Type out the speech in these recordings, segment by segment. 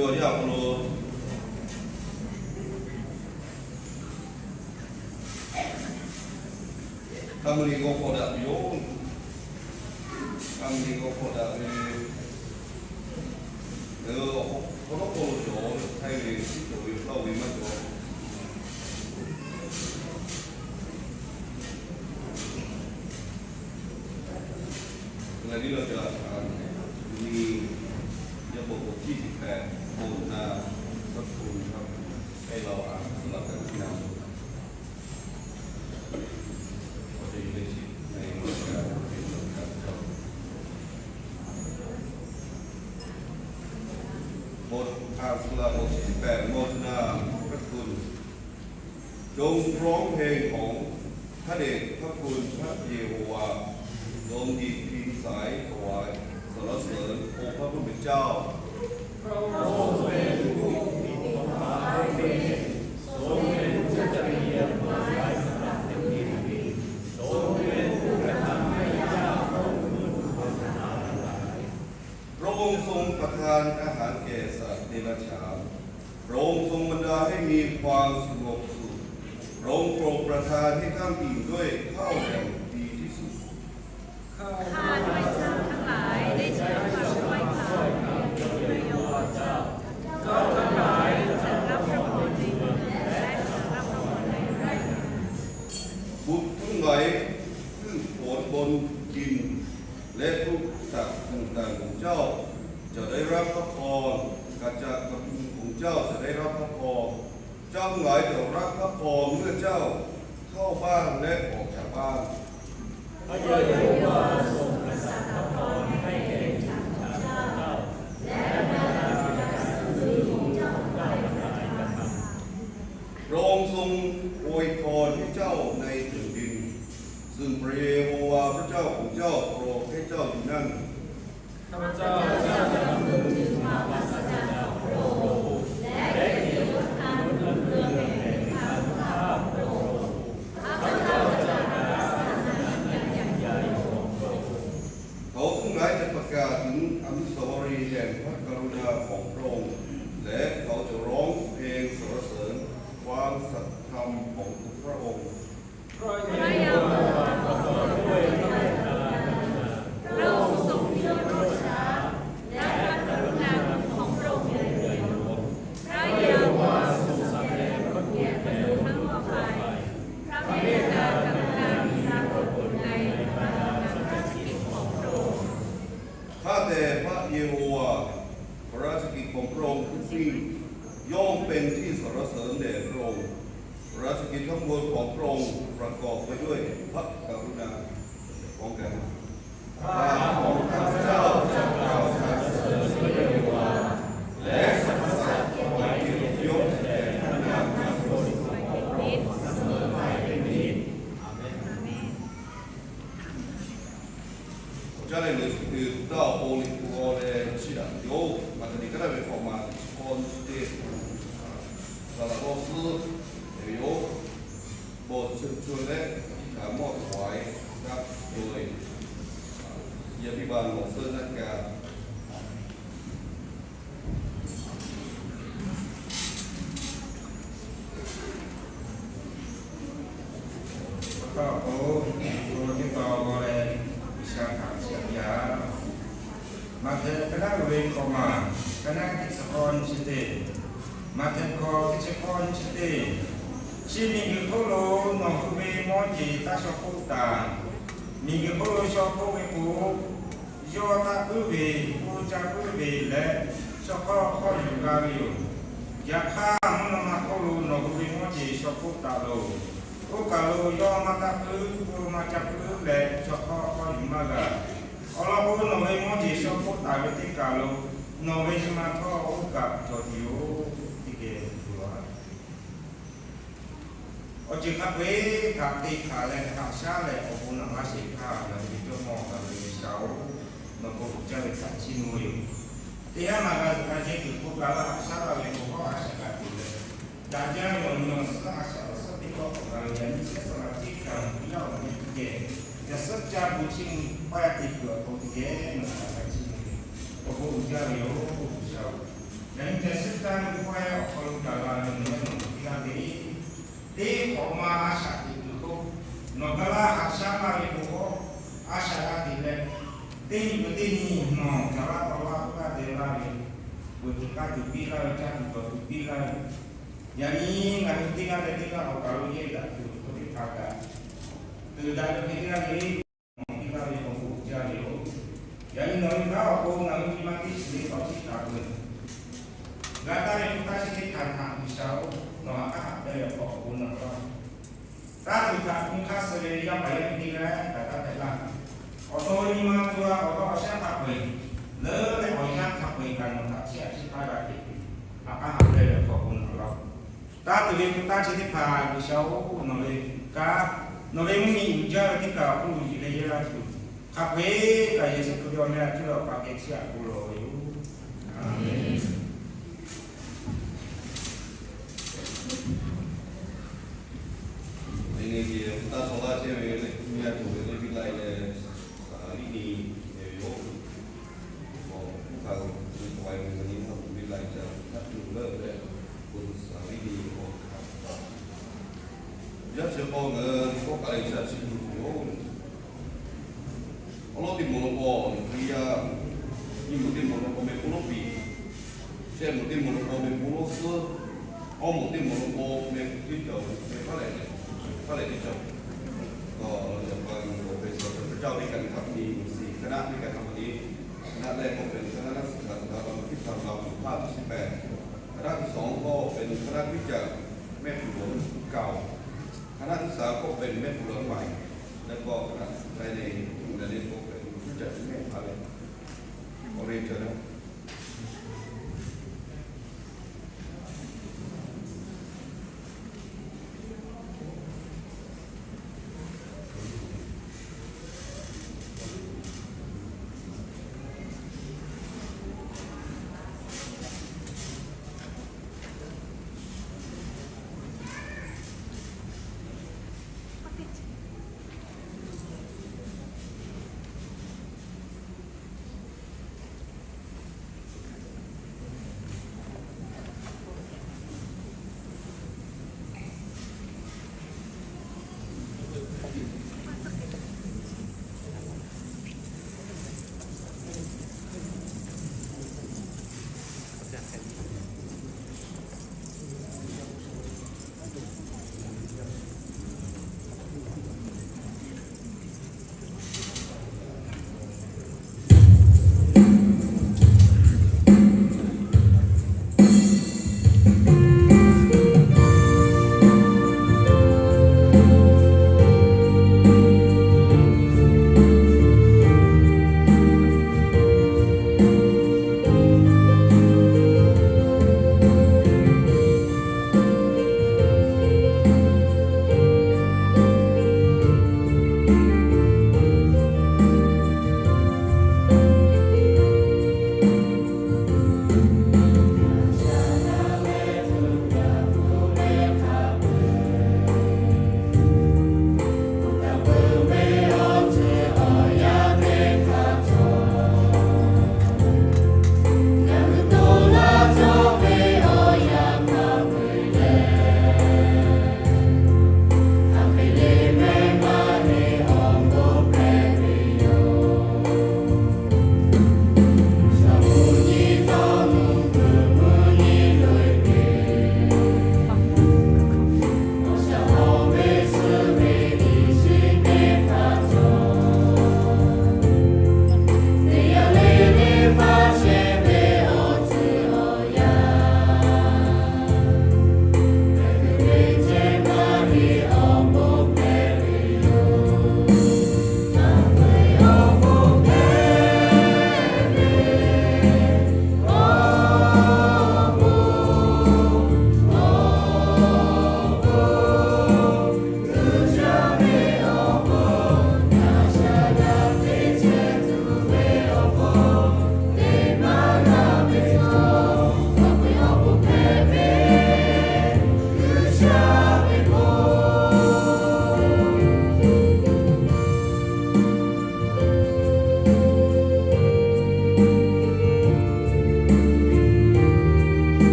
Awˬ yanˇ awˬ hk'aw lo, ka mvuh liꞈ g'aw hk'awꞈ daꞈ ve yoˬ. Ka mvuh liꞈ g'aw hk'awꞈ daꞈ ve, awˬ hk'aw lo k'awꞈ lo cawˬ, hk'ai ve, cawˬ ve, taˇ ve maˇ cawˬ. Ngaˬ hui lehˬ, yaˇ paˍ awˬ ciˉ shiˍ hpehꞈ, bon na, tawˇ hkawˇ hk'a hk'e la a, suh la kaꞈ na. Bon, a suh la awˬ ciˉ shiˍ hpehꞈ, bon na, tawˇ hkawˇ จงร้องเพลงของพระเดชพระคุณพระเยโฮวาห์ จงหยิบพินสายถวายสรรเสริญองค์พระผู้เป็นเจ้า พระองค์ทรงเป็นผู้มีพระภาคเมตตา ทรงเป็นผู้เฉลียวฉลาด ทรงเป็นผู้ประทานให้เจ้าของมนุษย์ทั้งหลาย พระองค์ทรงประทานอาหารแก่สัตว์เดรัจฉาน พระองค์ทรงบันดาลให้มีความสงบสุข พระองค์โปรดประทานให้ท่านอิ่มด้วยข้าวอย่างดีที่สุด ข้าพเจ้าทั้งหลายได้ใช้คำไหว้พระเยโฮวาห์เจ้า เจ้าทั้งหลายจะรับพระพรในเมืองและจะรับพระพรในไร่นา บุตรทั้งหลาย พืชผลบนดิน และทุกสัตว์ต่างๆของเจ้า จะได้รับพระพร กระจากกระพุ้งของเจ้าจะได้รับพระพร เจ้าทั้งหลายจะรับพระพรเมื่อเจ้าเข้าบ้านและออกจากบ้าน พระเยโฮวาห์ทรงประทานพระพรให้แก่ชนชาวเจ้า และบรรดาสตรีของเจ้าทั้งหลาย พระองค์ทรงอวยพรให้เจ้าในแผ่นดิน ซึ่งพระเยโฮวาห์พระเจ้าของเจ้าโปรดให้เจ้าอยู่นั่น ข้าพเจ้าจะนำเงินมาปัสจาของพระองค์ และเกียรติยศอันรุ่งเรืองแห่งอานุภาพพระองค์ ข้าพเจ้าจะประกาศสรรเสริญพระคุณอันยิ่งใหญ่ของพระองค์ เขาทั้งหลายจะประกาศถึงอนุสาวรีย์แห่งพระกรุณาของพระองค์ และเขาจะร้องเพลงสรรเสริญความสัตย์ธรรมของพระองค์ พระเยโฮวาห์ประกอบด้วยพระเมตตา พระองค์ทรงเชื่อพระองค์ช้า และพระกรุณาคุณของพระองค์ใหญ่หลวง พระเยโฮวาห์ทรงสำแดงพระคุณแก่มนุษย์ทั้งทั่วไป พระเมตตากรุณามีปรากฏอยู่ในบรรดาพระราชกิจของพระองค์ ข้าแต่พระเยโฮวาห์ พระราชกิจของพระองค์ทั้งสิ้นย่อมเป็นที่สรรเสริญแด่พระองค์ พระราชกิจทั้งมวลของพระองค์ประกอบไปด้วยพระกรุณา พร้อมกัน พระหัตถ์ของข้าพเจ้าจะกล่าวสรรเสริญพระเยโฮวาห์ และสรรพสัตว์ถวายเกียรติยศแด่พระนามอันบริสุทธิ์ของพระองค์เสมอไปเป็นนิจ Awˬ caˇ leh ngaˬ hui tuˬ taˇ awˬ pon liꞈ hpu g'aw leh chiˇ daꞈ ve yoˬ. Maꞈhtehˍ liꞈ ka daˇ ve hk'awꞈ ma chi hk'aw nyi teˇ hpaˍ laˬ lawˇ suhˉ ve yoˬ. Bawˬ ceuˬ ceuˬ leh hkaˍ mawˇ htaꞈ daꞈ ve, yaꞈ piˇ ba lawˬ suhˉ naˆ kaꞈ Awˬ pa awˬ pon, awˬ pon teˇ taw g'aw leh G'uiˬsha htaꞈ chiˇ aꞈ piˇ-a. Maꞈhtehˍ ka naˆ uiˍ ve hkawꞈ maˬ, ka naˆ teˇ chi hk'awˇ nyi chi teˇ, Maꞈhtehˍ hkawꞈ teˇ chi hk'awˇ nyi chi teˇ, chi miˬguiˬ hk'oˆ lo nawˬ hui ve mawˇ jeˬ taˇ shaw hpoˆ taˍ. Miˬguiˬ hk'oˆ lo shaw hpoˆ ve k'o, yawˇ taˇ puiˉ ve, oˇ caˇ puiˉ ve leh, shaw hk'awˇ hk'awˇ yuˬ g'a ve yoˬ. Yaꞈ hk'aˇ, mvuhˇ naw ma hk'oˆ lo nawˬ hui ve mawˇ jeˬ shaw hpoˆ taˍ loˬ. Oˇ kaˬ lo yawˇ maˇ taˇ puiˉ, oˇ maˇ caˇ puiˉ leh, shaw hk'awˇ hk'awˇ yuˬ maˇ g'a. Awˬ lawn k'o, nawˬ ve mawˇ jeˬ shaw hpoˆ taˍ ve teˇ kaˬ lo nawˬ ve nyi ma htawˇ oˇ kaꞈ cawˬ tuˬ yoˬ. Teˇ geh tuˬ a Awˬ ceuˬ hk'a peu-eˬ htaꞈ te hkanˍ leh haꞈ shaˉ leh awˬ bon naꞈ laˇ sheˍ htaˇ, ngaˬ hui ve Jawˇmawˇ, ngaˬ hui ve G'uiˬsha-oˬ, nawˬ bon uiˍ jaˇ ve htaꞈ chiˇ mvuh ve yoˬ. Teˇ haˉ maˬ g'a zuhꞈ g'a jehˇ tuˬ hk'oˆ kaꞈ, haꞈ shaˉ laˇ ve bon hawˉ a shaꞈ kaꞈ tuˬ leh, daꞈ jaˇ ve awˬ nyi awˬ suhˉ a shaꞈ awˬ suhˉ teˇ kawˆ k'awꞈ g'a ve yaꞈ nyi chehˇ saˍ laꞈ teˇ kaꞈ, yaˇ awˬ nyi teˇ geh, yaꞈ suhˉ caˇ bon chiˇ mvuh paˇ yaˇ te tuˬ awˬ pon teˇ geh nawˬ htaꞈ g'a chiˇ mvuh ve, awˬ bon uiˍ jaˇ ve yoˬ, G'uiˬsha-oˬ. Yaꞈ nyi ceh suhˉ caˇ ve k'oˆ-e awˬ hk'aw lo gaˬ la ve nawˬ leh nawˬ teˇ g'aˇ le. Teˇ hk'awꞈ ma a shaꞈ teꞈ tuˬ k'o, nawˬ gaˇ laˇ haꞈ shaˉ laˇ ve k'o, a shaꞈ g'a teꞈ leh, teˇ nyi peuˬ teˇ nyi nawˬ caˬ laˇ tawˇ laˇ k'oˆ laˇ te laˇ ve, peuˬ tuˬ k'aˇ tuˬ piˇ laˇ ve, caˇ tuˬ dawˬ tuˬ piˇ laˇ ve, yaꞈ nyi ngaˬ hui teˇ g'aˇ leh teˇ g'aˇ awˬ kaˬ lo yehˇ daꞈ tuˬ awˬ hk'aw teˇ hpaˍ kaꞈ, tuˬ daꞈ ve hk'e teˇ g'aˇ le. Nawˬ piˇ laˇ ve awˬ bon uiˍ jaˇ ve yoˬ. Yaꞈ nyi nawˬ ve kanˉ awˬ pon ngaˬ hui nyi ma teˇ shiˍ le k'awꞈ chiˇ hkanˍ peuˬ. G'a taˇ ve hpu taˇ chi teˇ hpaˍ htaꞈ G'uiˬsha-oˬ, nawˬ htaꞈ kanˉ hk'aˬ hpehꞈ ve awˬ hk'aw awˬ bon naꞈ laˇ. Taˇ tuˬ htaꞈ hpu hk'aˇ suh ve yaˇ paˍ yaˇ miˇ teˇ g'aˇ htaꞈ taˇ hpehꞈ laˇ. Awˬ to nyi ma co-a awˬ g'aˇ awˬ shaˉ hk'a peu-eˬ, leuˉ leh awˬ yanˇ hk'a peu-eˬ kaꞈ nawˬ htaꞈ chiˇ aꞈ chiˇ hpaˇ g'a hpehꞈ tuˬ, htaꞈ kanˉ hk'aˬ hpehꞈ ve awˬ hk'aw awˬ bon naꞈ laˇ. Taˇ tuˬ ve hpu taˇ chi teˇ hpaˍ G'uiˬsha-oˬ, nawˬ ve kanˉ, nawˬ ve mvuhˇmiˬ uiˍ jaˇ ve teˇ kaˬ awˬ hk'oˆ lo yuˬ leh yehˇ laˇ tuˬ, hk'a peu-eˬ kaꞈ yehˬ shehˆ hk'aw ve awˬ meh a cuˇ leh awˬ pa keh chiˇ aꞈ k'oˆ lawˬ ve yoˬ. Aˬ, teˇ nyi hpu taˇ chaw laˇ chehˇ ve lehˬ, nyi a tuˬ ve Leˍviˆ laiˉ leh Saˍriˆ nyi ve yoˬ. Awˬ, hk'aˬ lo nyi k'ai ve nyi ma tuˬ ve laiˉ ca htaˇ tuˬ leuˉ leh, bon Saˍriˆ nyi awˬ hk'aw yaˇ chi k'awˇ ngaˬ hui kawˆ k'ai leh shaˍ chi tuˬ yoˬ. Awˬ lawn teˇ moˍ law k'o, Hkriꞈ yaˇ nyi moˍ teˇ moˍ law k'o meh k'oˆ lonˉ piˍ, shehˆ moˍ teˇ moˍ law k'o meh k'oˆ lonˉ suhˉ, awˇ moˍ teˇ moˍ law k'o meh k'oˆ teˇ cawˬ, meh hpaˇ lehˬ, hpaˇ lehˬ teˇ cawˬ. K'awꞈ lawˬ jaˇ pa ngaˬ hui ve G'uiˬsha ve พระเจ้า teˇ kaꞈ nyi hk'a hpu nyi, คณะ teˇ kaꞈ hk'a hpu nyi, คณะ แรกก็เป็นคณะนักศึกษาสถาบันพิพิธภัณฑ์ลาวแห่งชาติเชียงใหม่ คณะที่สองก็เป็นคณะคริสตจักรแม่ปู่หลวงเก่า คณะที่สามก็เป็นแม่ปู่หลวงใหม่ แล้วก็คณะสุดท้ายในทุกวันนี้ก็เป็นคริสตจักรแม่พาเลย ขอเรียนเชิญนะครับ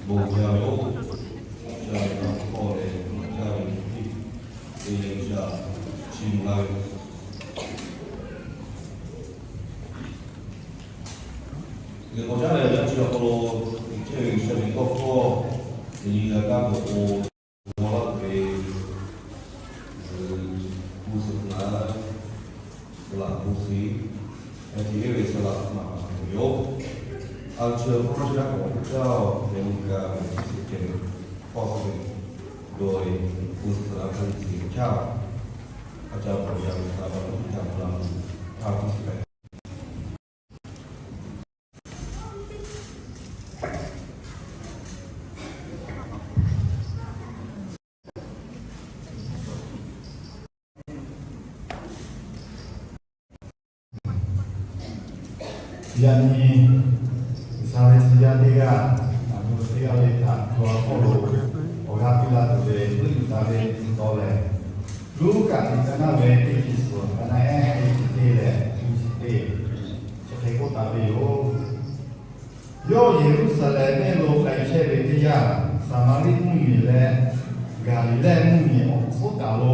Bon jaˇ ve yoˬ. Jaˇ ve htaꞈ k'awˇ leh maˇ jaˇ ve teˇ te leh G'uiˬsha chiˇ mvuh laˇ ve. Liꞈ k'awꞈ caˉ leh yaꞈ chi awˬ hk'aw lo teꞈ chehˇ ve G'uiˬsha ve tawˇ hkawˇ, teꞈ nyi g'a kaˇ k'o k'o, laˇ ve, g'uˇ suhˍ naˍ, suhˍ laꞈ g'uˇ suhˍ, chi heˆ ve suhˍ laꞈ maꞈ yoˬ. A chi awˬ hk'aw lo chi g'a k'awꞈ caˇ ve teˇ g'aˇ ve chi suhˍ ceh ve hkawˇ suhˍ ve, dawˇ ve g'uˇ suhˍ laꞈ g'uˇ suhˍ ve caˇ, a ca k'awꞈ yaꞈ ve htaꞈ va tuˬ htaꞈ g'a la tuˬ htaꞈ g'uˇ suhˍ ve Yaꞈ nyi G'uiˬsha ve tcuh yaˇ teˇ g'aˇ, a nyi teˇ g'aˇ ve htaꞈ chaw hk'aw lo awˬ g'aˇ piˇ laˇ tuˬ ve puiˉ yuˬ taˍ ve tcuh taw lehˬ, Luˉkaꞈ liꞈ ka naˇ ve teˇ chi suhˍ ka naˇ ehˉ teˇ chi teˇ leh nyiˇ chi teˇ chi hk'e k'oˆ taˍ ve yoˬ. Yawˇ Yeˍruˆsaˍlehnˍ mehˆ lo k'ai chehˇ ve teˇ yanˇ, Saˍmaˍriˆ mvuhˇmiˬ leh Gaˍliˍlehˇ mvuhˇmiˬ awˬ hk'oˆ kaˬ lo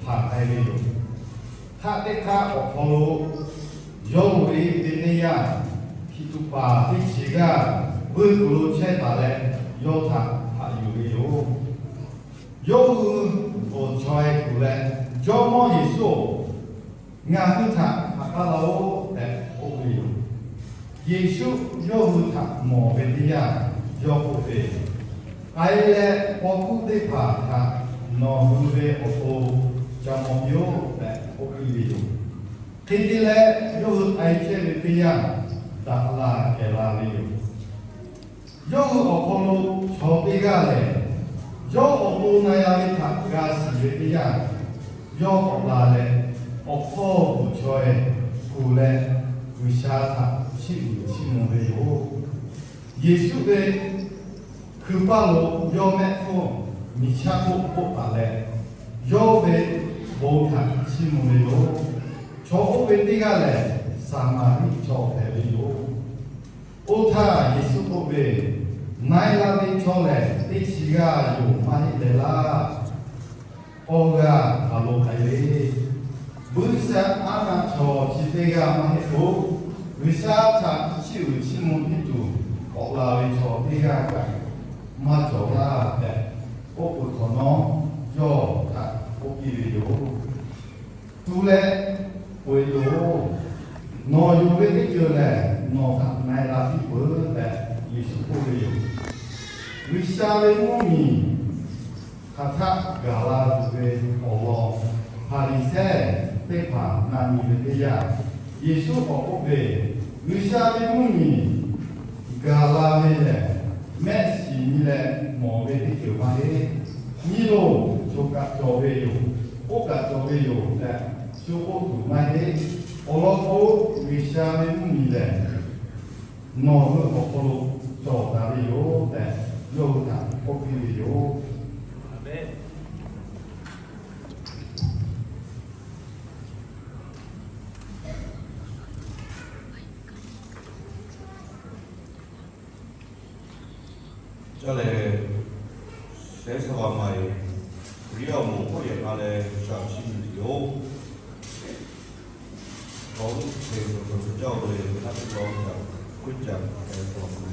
hpanˍ k'ai ve yoˬ. Hk'aˆ teˇ hk'aˆ awˬ hk'aw lo yawˇ hui ve teˇ yanˇ, hkiˬ tuꞈ paˍ teˇ chi g'aˇ vuiˇ kuiˬ lo chehˇ taˍ leh, yawˇ htaꞈ haꞈ yuˬ ve yoˬ. Yawˇ hui bvuhˬ chaweh kuˬ leh, Jawˇmawˇ Yeˍsuˆ-oˬ, ngaˬ hui htaꞈ haꞈ k'aˉ laˇ-oˆ tehꞈ k'oˆ ve yoˬ. Yeˍsuˆ yawˇ hui htaꞈ mawˬ ve teˇ yanˇ, yawˇ k'oˆ ve, K'ai leh paw kuˇ teˇ hpaˍ htaꞈ nawˬ hui ve awˬ to ca maw piˇ-oˆ tehꞈ k'oˆ piˇ ve yoˬ. Hk'e te leh, yawˇ hui k'ai chehˇ ve teˇ yanˇ, daꞈ la kehˬ la ve yoˬ. Yawˇ hui awˬ hk'aw lo chaw teˇ g'aˇ lehˬ, yawˇ awˬ to na g'a ve htaꞈ g'a shiˍ ve teˇ yanˇ, yawˇ k'awꞈ la leh, awˬ hkawˇ bvuhˬ chaweh kuˬ leh, G'uiˬsha htaꞈ chiˇ uiˍ chiˇ mvuh ve yoˬ. Yeˍsuˆ ve hkui paˇ lo yawˇ mehˆ hpfuhˇ miˬ chaˇ k'oˆ k'oˆ taˍ leh, yawˇ ve bon htaꞈ chiˇ mvuh ve yoˬ. Chaw oˇ ve teˇ g'aˇ lehˬ, Saˍmaˍriˆ chaw hpehꞈ ve yoˬ. Oˇ htaˇ Yeˍsuˆ k'oˆ ve, Na-e la ve chaw lehˬ, teˇ chi g'aˇ yoˬ maˇ heˆ leh laˇ. Awˬ g'aˇ hk'aˬ lo k'ai ve, buiˇshaˆaˉnaˆ chaw chi teˇ g'aˇ maˇ heˆ k'o, G'uiˬsha htaꞈ chiˇ uiˍ chiˇ mvuh piˇ tuˬ k'awꞈ la ve chaw teˇ g'aˇ kaꞈ maˇ cawˬ laˇ tehꞈ, oˇ peuˬ hk'awꞈ nawˉ yawˇ htaꞈ k'oˆ piˇ ve yoˬ. Tu leh peuˬ-eˬ loˬ. Nawˬ yonˍ ve teˇ ceuˬ lehˬ, nawˬ htaꞈ na-e la piˇ peuˬ tehꞈ, Yeˍsuˆ k'oˆ ve yoˬ. G'uiˬsha ve mvuhˇmiˬ hk'aˬ htaˆ gaˬ la tuˬ ve awˬ lawn Hpaˍriˍsehˇ teˇ hpaˍ na nyi ve teˇ yanˇ, Yeˍsuˆ k'awꞈ k'oˆ ve, G'uiˬsha ve mvuhˇmiˬ gaˬ la ve lehˬ, mehˆ shiˍ nyi leh mawˬ ve teˇ ceuˬ maˇ heˆ. Nyi loˬ, choˬ kaꞈ cawˬ ve yoˬ, k'oˆ kaꞈ cawˬ ve yoˬ tehꞈ shu k'oˆ tuˬ maˇ heˆ. Awˬ lawn k'o, G'uiˬsha ve mvuhˇmiˬ lehˬ, nawˬ hui awˬ hk'aw lo cawˬ taˍ ve yoˬ tehꞈ, yawˇ hui htaꞈ k'oˆ piˇ ve yoˬ. Ca lehˬ, shehˍ saˍ laꞈ maˍ-eˬ, Hkriꞈ yaˇ awˬ moˍ k'oˆ yehˬ k'a leh shaˍ chiˇ mvuh tuˬ yoˬ. K'awꞈ uˉ hk'e ve awˬ hk'aw lo ca-o ve, a teˇ k'aw ca k'oˆ ca ve awˬ hk'aw lo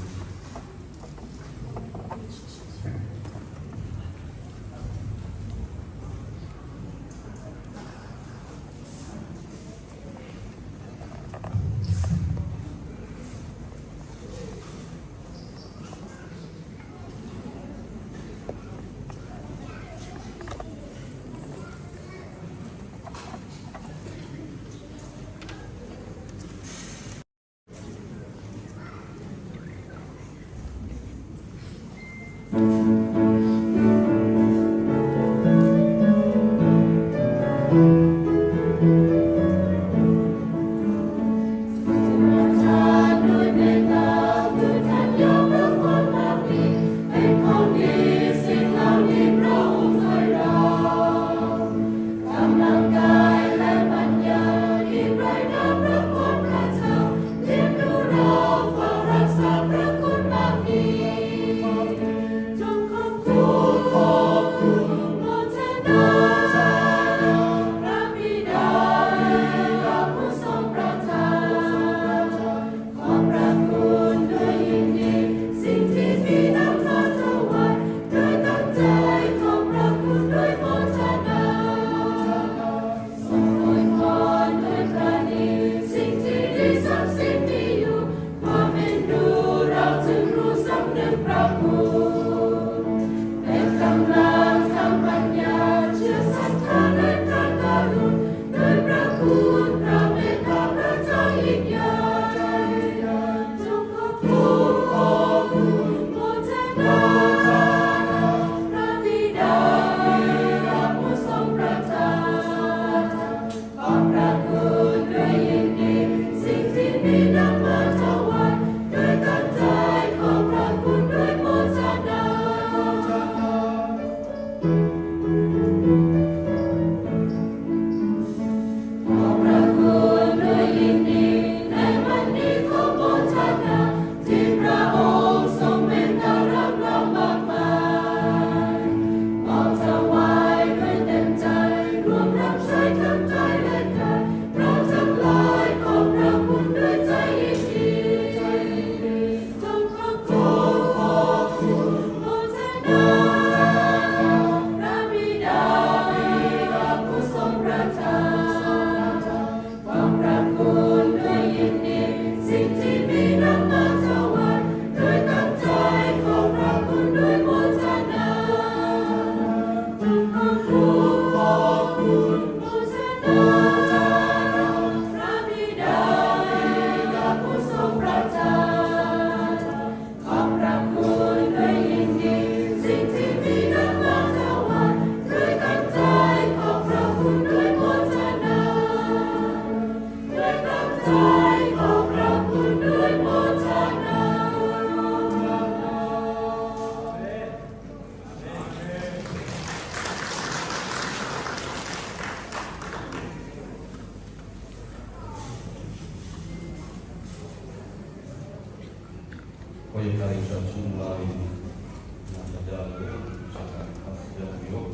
Awˬ yanˇ gaˬ G'uiˬsha chiˇ mvuh la ve, ngaˬ htaꞈ jaˇ ve, G'uiˬsha htaꞈ hk'a suh jaˇ ve yoˬ.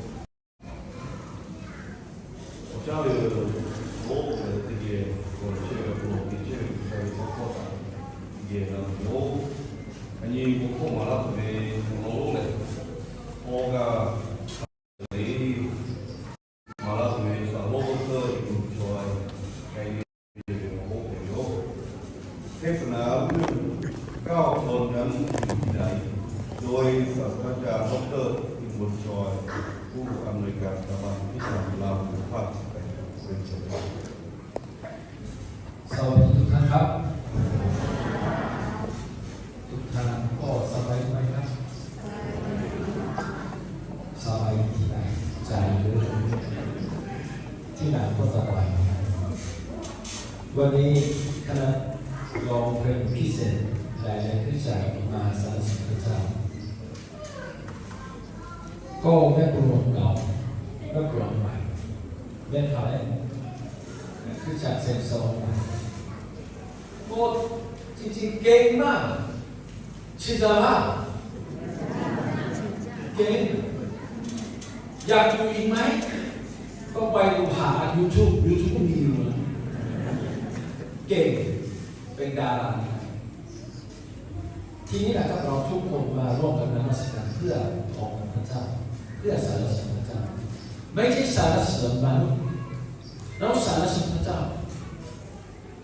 Awˬ caˇ ve yoˬ. Oˇ hk'e teˇ geh g'awˬ chehˇ ve awˬ hk'aw lo te chehˇ ve G'uiˬsha ve tawˇ hkawˇ htaꞈ geh g'a ve yoˬ. A nyi bon hkawˇ maˍ laˇ tuˬ ve awˬ lawn lonˉ lehˬ, awˬ g'aˇ hk'a le maˍ laˇ tuˬ ve สาวกดอกเตอร์ อิงบุญชอย k'ai ve awˬ hoˆ hpehꞈ ve yoˬ. Hteˇ saˍ naˍ uˉ, เก้าตอนนั้นอยู่ที่ไหน โดยศาสตราจารย์ ดอกเตอร์ อิงบุญชอย ผู้อำนวยการสถาบันวิชาจุฬาภรณ์ภาคสิบแปด เรียนเชิญครับ สวัสดีทุกท่านครับ ทุกท่านก็สบายดีไหมครับ สบายดีที่ไหน ใจเยอะ ที่ไหนก็สบายนะครับ วันนี้คณะร้องเพลงพิเศษ หลายๆคริสตจักรมาสรรเสริญพระเจ้า ก็แม่ครัวเก่า แม่ครัวใหม่ แม่ครัวแรก คริสตจักรเซนต์ซอง โอ้ จริงๆ เก่งมาก ชิจาระ เก่ง อยากอยู่อีกไหม ก็ไปดูผ่าน YouTube YouTube ก็มีอยู่นะ เก่ง เป็นดารา ทีนี้นะครับ เราทุกคนมาร่วมกันนมัสการเพื่อขอบคุณพระเจ้า เพื่อสรรเสริญพระเจ้า ไม่ใช่สรรเสริญมนุษย์ เราสรรเสริญพระเจ้า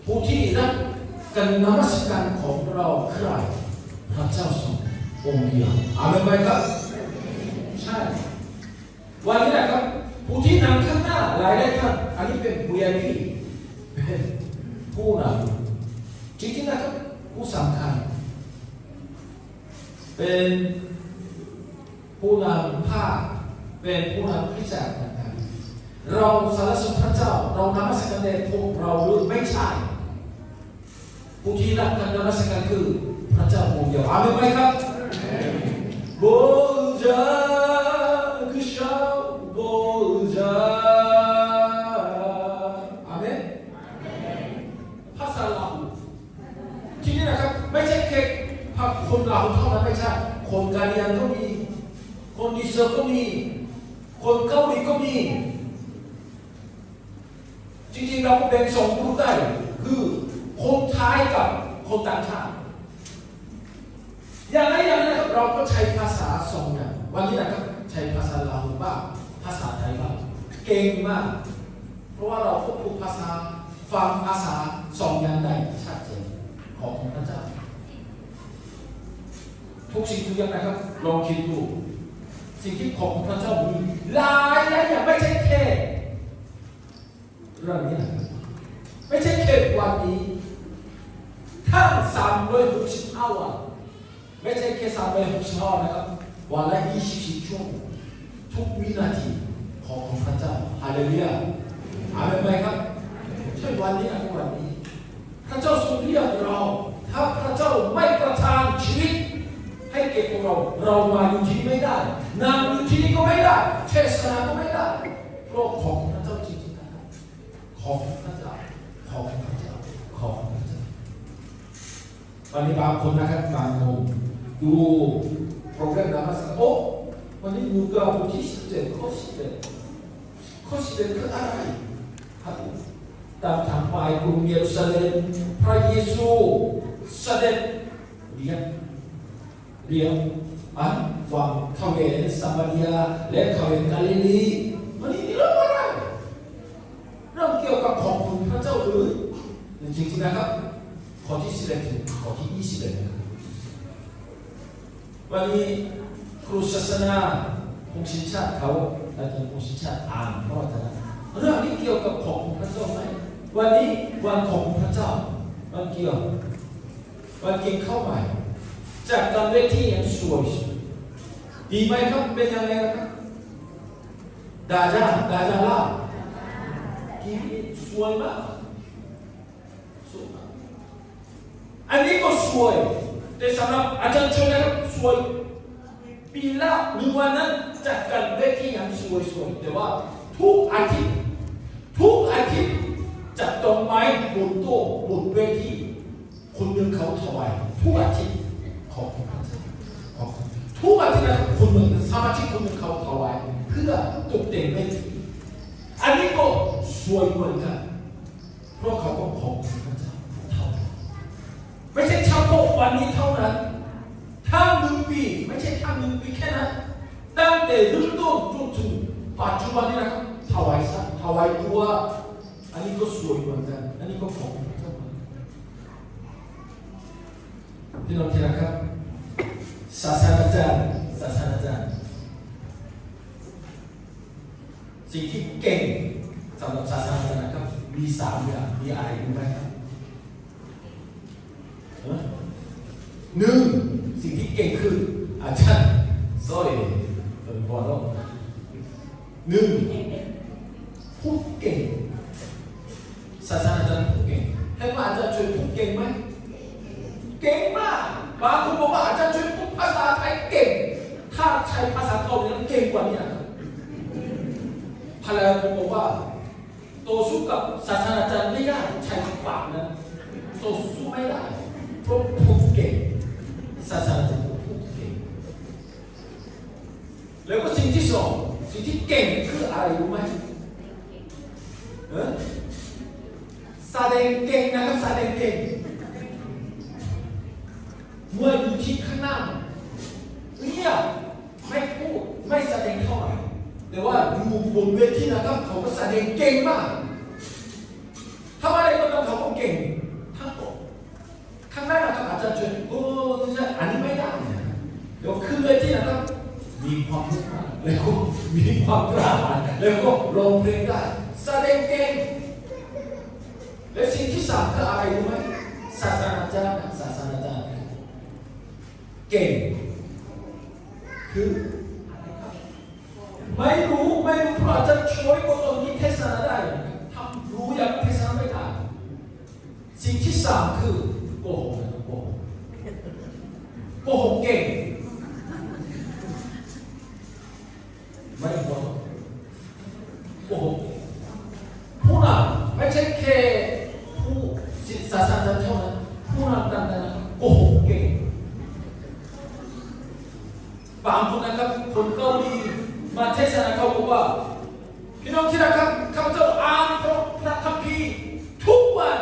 ผู้ที่รับการนมัสการของเราคือใคร พระเจ้าทรงองค์เดียว อาเมนไหมครับ ใช่ วันนี้นะครับ ผู้ที่นั่งข้างหน้าหลายๆท่าน อันนี้เป็น วี ไอ พี เป็นผู้นำ จริงๆนะครับ ผู้สำคัญ เป็นผู้นำภาค เป็นผู้นำคริสตจักรต่างๆ เราสรรเสริญพระเจ้า เรานมัสการแด่พวกเราหรือไม่ใช่ ผู้ที่รับการนมัสการคือพระเจ้าองค์เดียว อาเมนไหมครับ Boja G'uiˬsha, Boja. อาเมน ภาษาลาว ทีนี้นะครับ ไม่ใช่แค่คนลาวเท่านั้น ไม่ใช่ คนกะเหรี่ยงก็มี คนอิสราเอลก็มี คนเกาหลีก็มี จริงๆ เราก็แบ่งสองกลุ่มได้ คือคนไทยกับคนต่างชาติ อย่างไรอย่างนั้นนะครับ เราก็ใช้ภาษาสองอย่าง วันนี้นะครับ ใช้ภาษาลาวบ้าง ภาษาไทยบ้าง เก่งมาก เพราะว่าเราควบคุมภาษา ฟังภาษาสองอย่างได้ชัดเจน ขอบคุณพระเจ้า ทุกสิ่งทุกอย่างนะครับ ลองคิดดู สิ่งที่ขอบคุณพระเจ้ามีหลายหลายอย่าง ไม่ใช่แค่เรื่องนี้นะครับ ไม่ใช่แค่วันนี้ ทั้งสามร้อยหกสิบห้าวัน ไม่ใช่แค่สามร้อยหกสิบห้าวันนะครับ วันละยี่สิบสี่ชั่วโมง ทุกวินาทีของพระเจ้า ฮาเลลูยา อาเมนไหมครับ ใช่ วันนี้นะ วันนี้ พระเจ้าทรงเรียกเรา ถ้าพระเจ้าไม่ประทานชีวิตให้แก่พวกเรา เรามาอยู่ที่นี่ไม่ได้ นั่งอยู่ที่นี่ก็ไม่ได้ เทศนาก็ไม่ได้ เพราะของพระเจ้าจริงๆนะครับ ของพระเจ้า ของพระเจ้า ของพระเจ้า วันนี้บางคนนะครับ บางคนดูโปรแกรมนมัสการ โอ้ วันนี้หนูกำลังบทที่สิบเจ็ด ข้อสิบเอ็ด ข้อสิบเอ็ด คืออะไรครับ ตามทางไปกรุงเยรูซาเล็ม พระเยซูเสด็จเลี้ยง เลี้ยง อ่ะ ฝั่งแคว้นสะมาเรีย และแคว้นกาลิลี วันนี้มีเรื่องอะไร เรื่องเกี่ยวกับของคุณพระเจ้าหรือ จริงๆนะครับ ข้อที่สิบเอ็ด ถึงข้อที่ยี่สิบเอ็ดนะครับ วันนี้ครูศาสนาของสินชาติเขา อาจารย์ของสินชาติอ่านเพราะว่าจะ เรื่องนี้เกี่ยวกับของคุณพระเจ้าไหม วันนี้วันของคุณพระเจ้า มันเกี่ยว วันกินข้าวใหม่ จัดการเวทีอย่างสวย ดีไหมครับ เป็นยังไงครับ ด่าจ้า ด่าจ้าล่ะ กินสวยมาก สวยมาก อันนี้ก็สวย แต่สำหรับอาจารย์ชนนะครับ สวย ปีละหนึ่งวันนั้น จัดการเวทีอย่างสวยๆ แต่ว่าทุกอาทิตย์ ทุกอาทิตย์ จัดดอกไม้บนโต๊ะ บนเวที คนหนึ่งเขาถวาย ทุกอาทิตย์ ข ขอบคุณพระเจ้า ขอบคุณ ทุกอาทิตย์นะครับ คนหนึ่ง สมาชิกคนหนึ่งเขาถวาย เพื่อตกแต่งเวที อันนี้ก็สวยเหมือนกัน เพราะเขาก็ขอบคุณพระเจ้าเท่านั้น ไม่ใช่เฉพาะวันนี้เท่านั้น ทั้งหนึ่งปี ไม่ใช่ทั้งหนึ่งปีแค่นั้น ตั้งแต่เริ่มต้นจนถึงปัจจุบันนี้นะครับ ถวายสัตว์ ถวายวัว อันนี้ก็สวยเหมือนกัน อันนี้ก็ขอบคุณพระเจ้าเหมือนกัน พี่น้องที่รักครับ ศาสนาจารย์ ศาสนาจารย์ สิ่งที่เก่งสำหรับศาสนาจารย์นะครับ มีสามอย่าง มีอะไรรู้ไหมครับ เออ หนึ่ง สิ่งที่เก่งคือ อาจารย์ sorry เออ ขอโทษ หนึ่ง พูดเก่ง ศาสนาจารย์พูดเก่ง ให้ว่าอาจารย์ช่วยพูดเก่งไหม เก่งมาก บางคนบอกว่าอาจารย์ช่วยพูดภาษาไทยเก่ง ถ้าใช้ภาษาเกาหลีนั้นเก่งกว่านี้นะครับ ภรรยาผมบอกว่า ต่อสู้กับศาสนาจารย์ไม่ได้ ใช้ปากนั้น ต่อสู้ไม่ได้ เพราะพูดเก่ง ศาสนาจารย์พูดเก่ง แล้วก็สิ่งที่สอง สิ่งที่เก่งคืออะไรรู้ไหม เออ แสดงเก่งนะครับ แสดงเก่ง เมื่ออยู่ที่ข้างหน้า เงียบ ไม่พูด ไม่แสดงเท่าไหร่ แต่ว่าอยู่บนเวทีนะครับ เขาก็แสดงเก่งมาก ทำอะไรก็ตามเขาก็เก่งทั้งหมด ข้างหน้านะครับ อาจารย์ช่วย โอ้ ไม่ใช่ อันนี้ไม่ได้นะ เดี๋ยวขึ้นเวทีนะครับ มีความสามารถ แล้วก็มีความกล้าหาญ แล้วก็ร้องเพลงได้ แสดงเก่ง และสิ่งที่สามคืออะไรรู้ไหม ศาสนาจารย์นะ ศาสนาจารย์ เก่ง คือ ไม่รู้ ไม่รู้ เพราะอาจารย์ช่วยก็ตอนนี้เทศนาได้ ถ้ารู้อย่างเทศนาไม่ได้ สิ่งที่สามคือโกหกนะ โกหก โกหกเก่ง ไม่รู้ โกหก ผู้นำไม่ใช่แค่ผู้ศาสนาเท่านั้น ผู้นำต่างๆนะ โกหกเก่ง บางคนนะครับ คนเกาหลี มาเทศนาเขาบอกว่า พี่น้องที่รักครับ ข้าพเจ้าอ่านพระ พระคัมภีร์ทุกวัน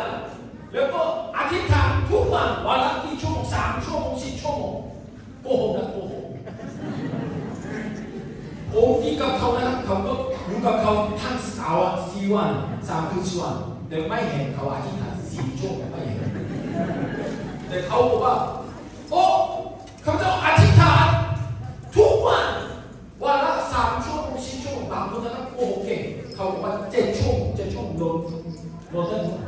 แล้วก็อธิษฐานทุกวัน วันละกี่ชั่วโมง สามชั่วโมง สี่ชั่วโมง โกหกนะ โกหก ผมกินกับเขานะครับ เขาก็อยู่กับเขาทั้งเสาร์อะ สี่วัน สามคืนสี่วัน แต่ไม่เห็นเขาอธิษฐานสี่ชั่วโมง ไม่เห็น แต่เขาบอกว่า โอ้ ข้าพเจ้าอธิษฐานทุกวัน วันละสามชั่วโมง สี่ชั่วโมง บางคนนะครับ โกหกเก่ง เขาบอกว่าเจ็ดชั่วโมง เจ็ดชั่วโมง นอน นอนได้หมด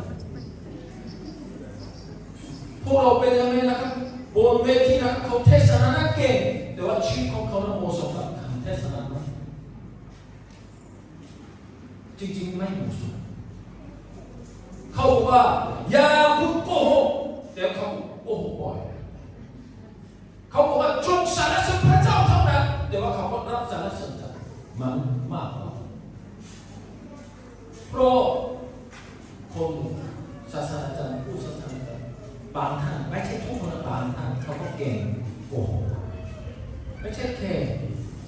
พวกเราเป็นยังไงนะครับ บนเวทีนะครับ เขาเทศนานะเก่ง แต่ว่าชีวิตของเขานั้นเหมาะสมกับการเทศนาไหม จริงๆไม่เหมาะสม เขาบอกว่า อย่าพูดโกหก แต่เขาโกหกบ่อย เขาบอกว่าจงสรรเสริญพระเจ้าเท่านั้น แต่ว่าเขาก็รับสรรเสริญจากมนุษย์มากกว่า เพราะคนศาสนาจารย์ ผู้ศาสนาจารย์ บางท่าน ไม่ใช่ทุกคนนะ บางท่านเขาก็เก่งโกหก ไม่ใช่แค่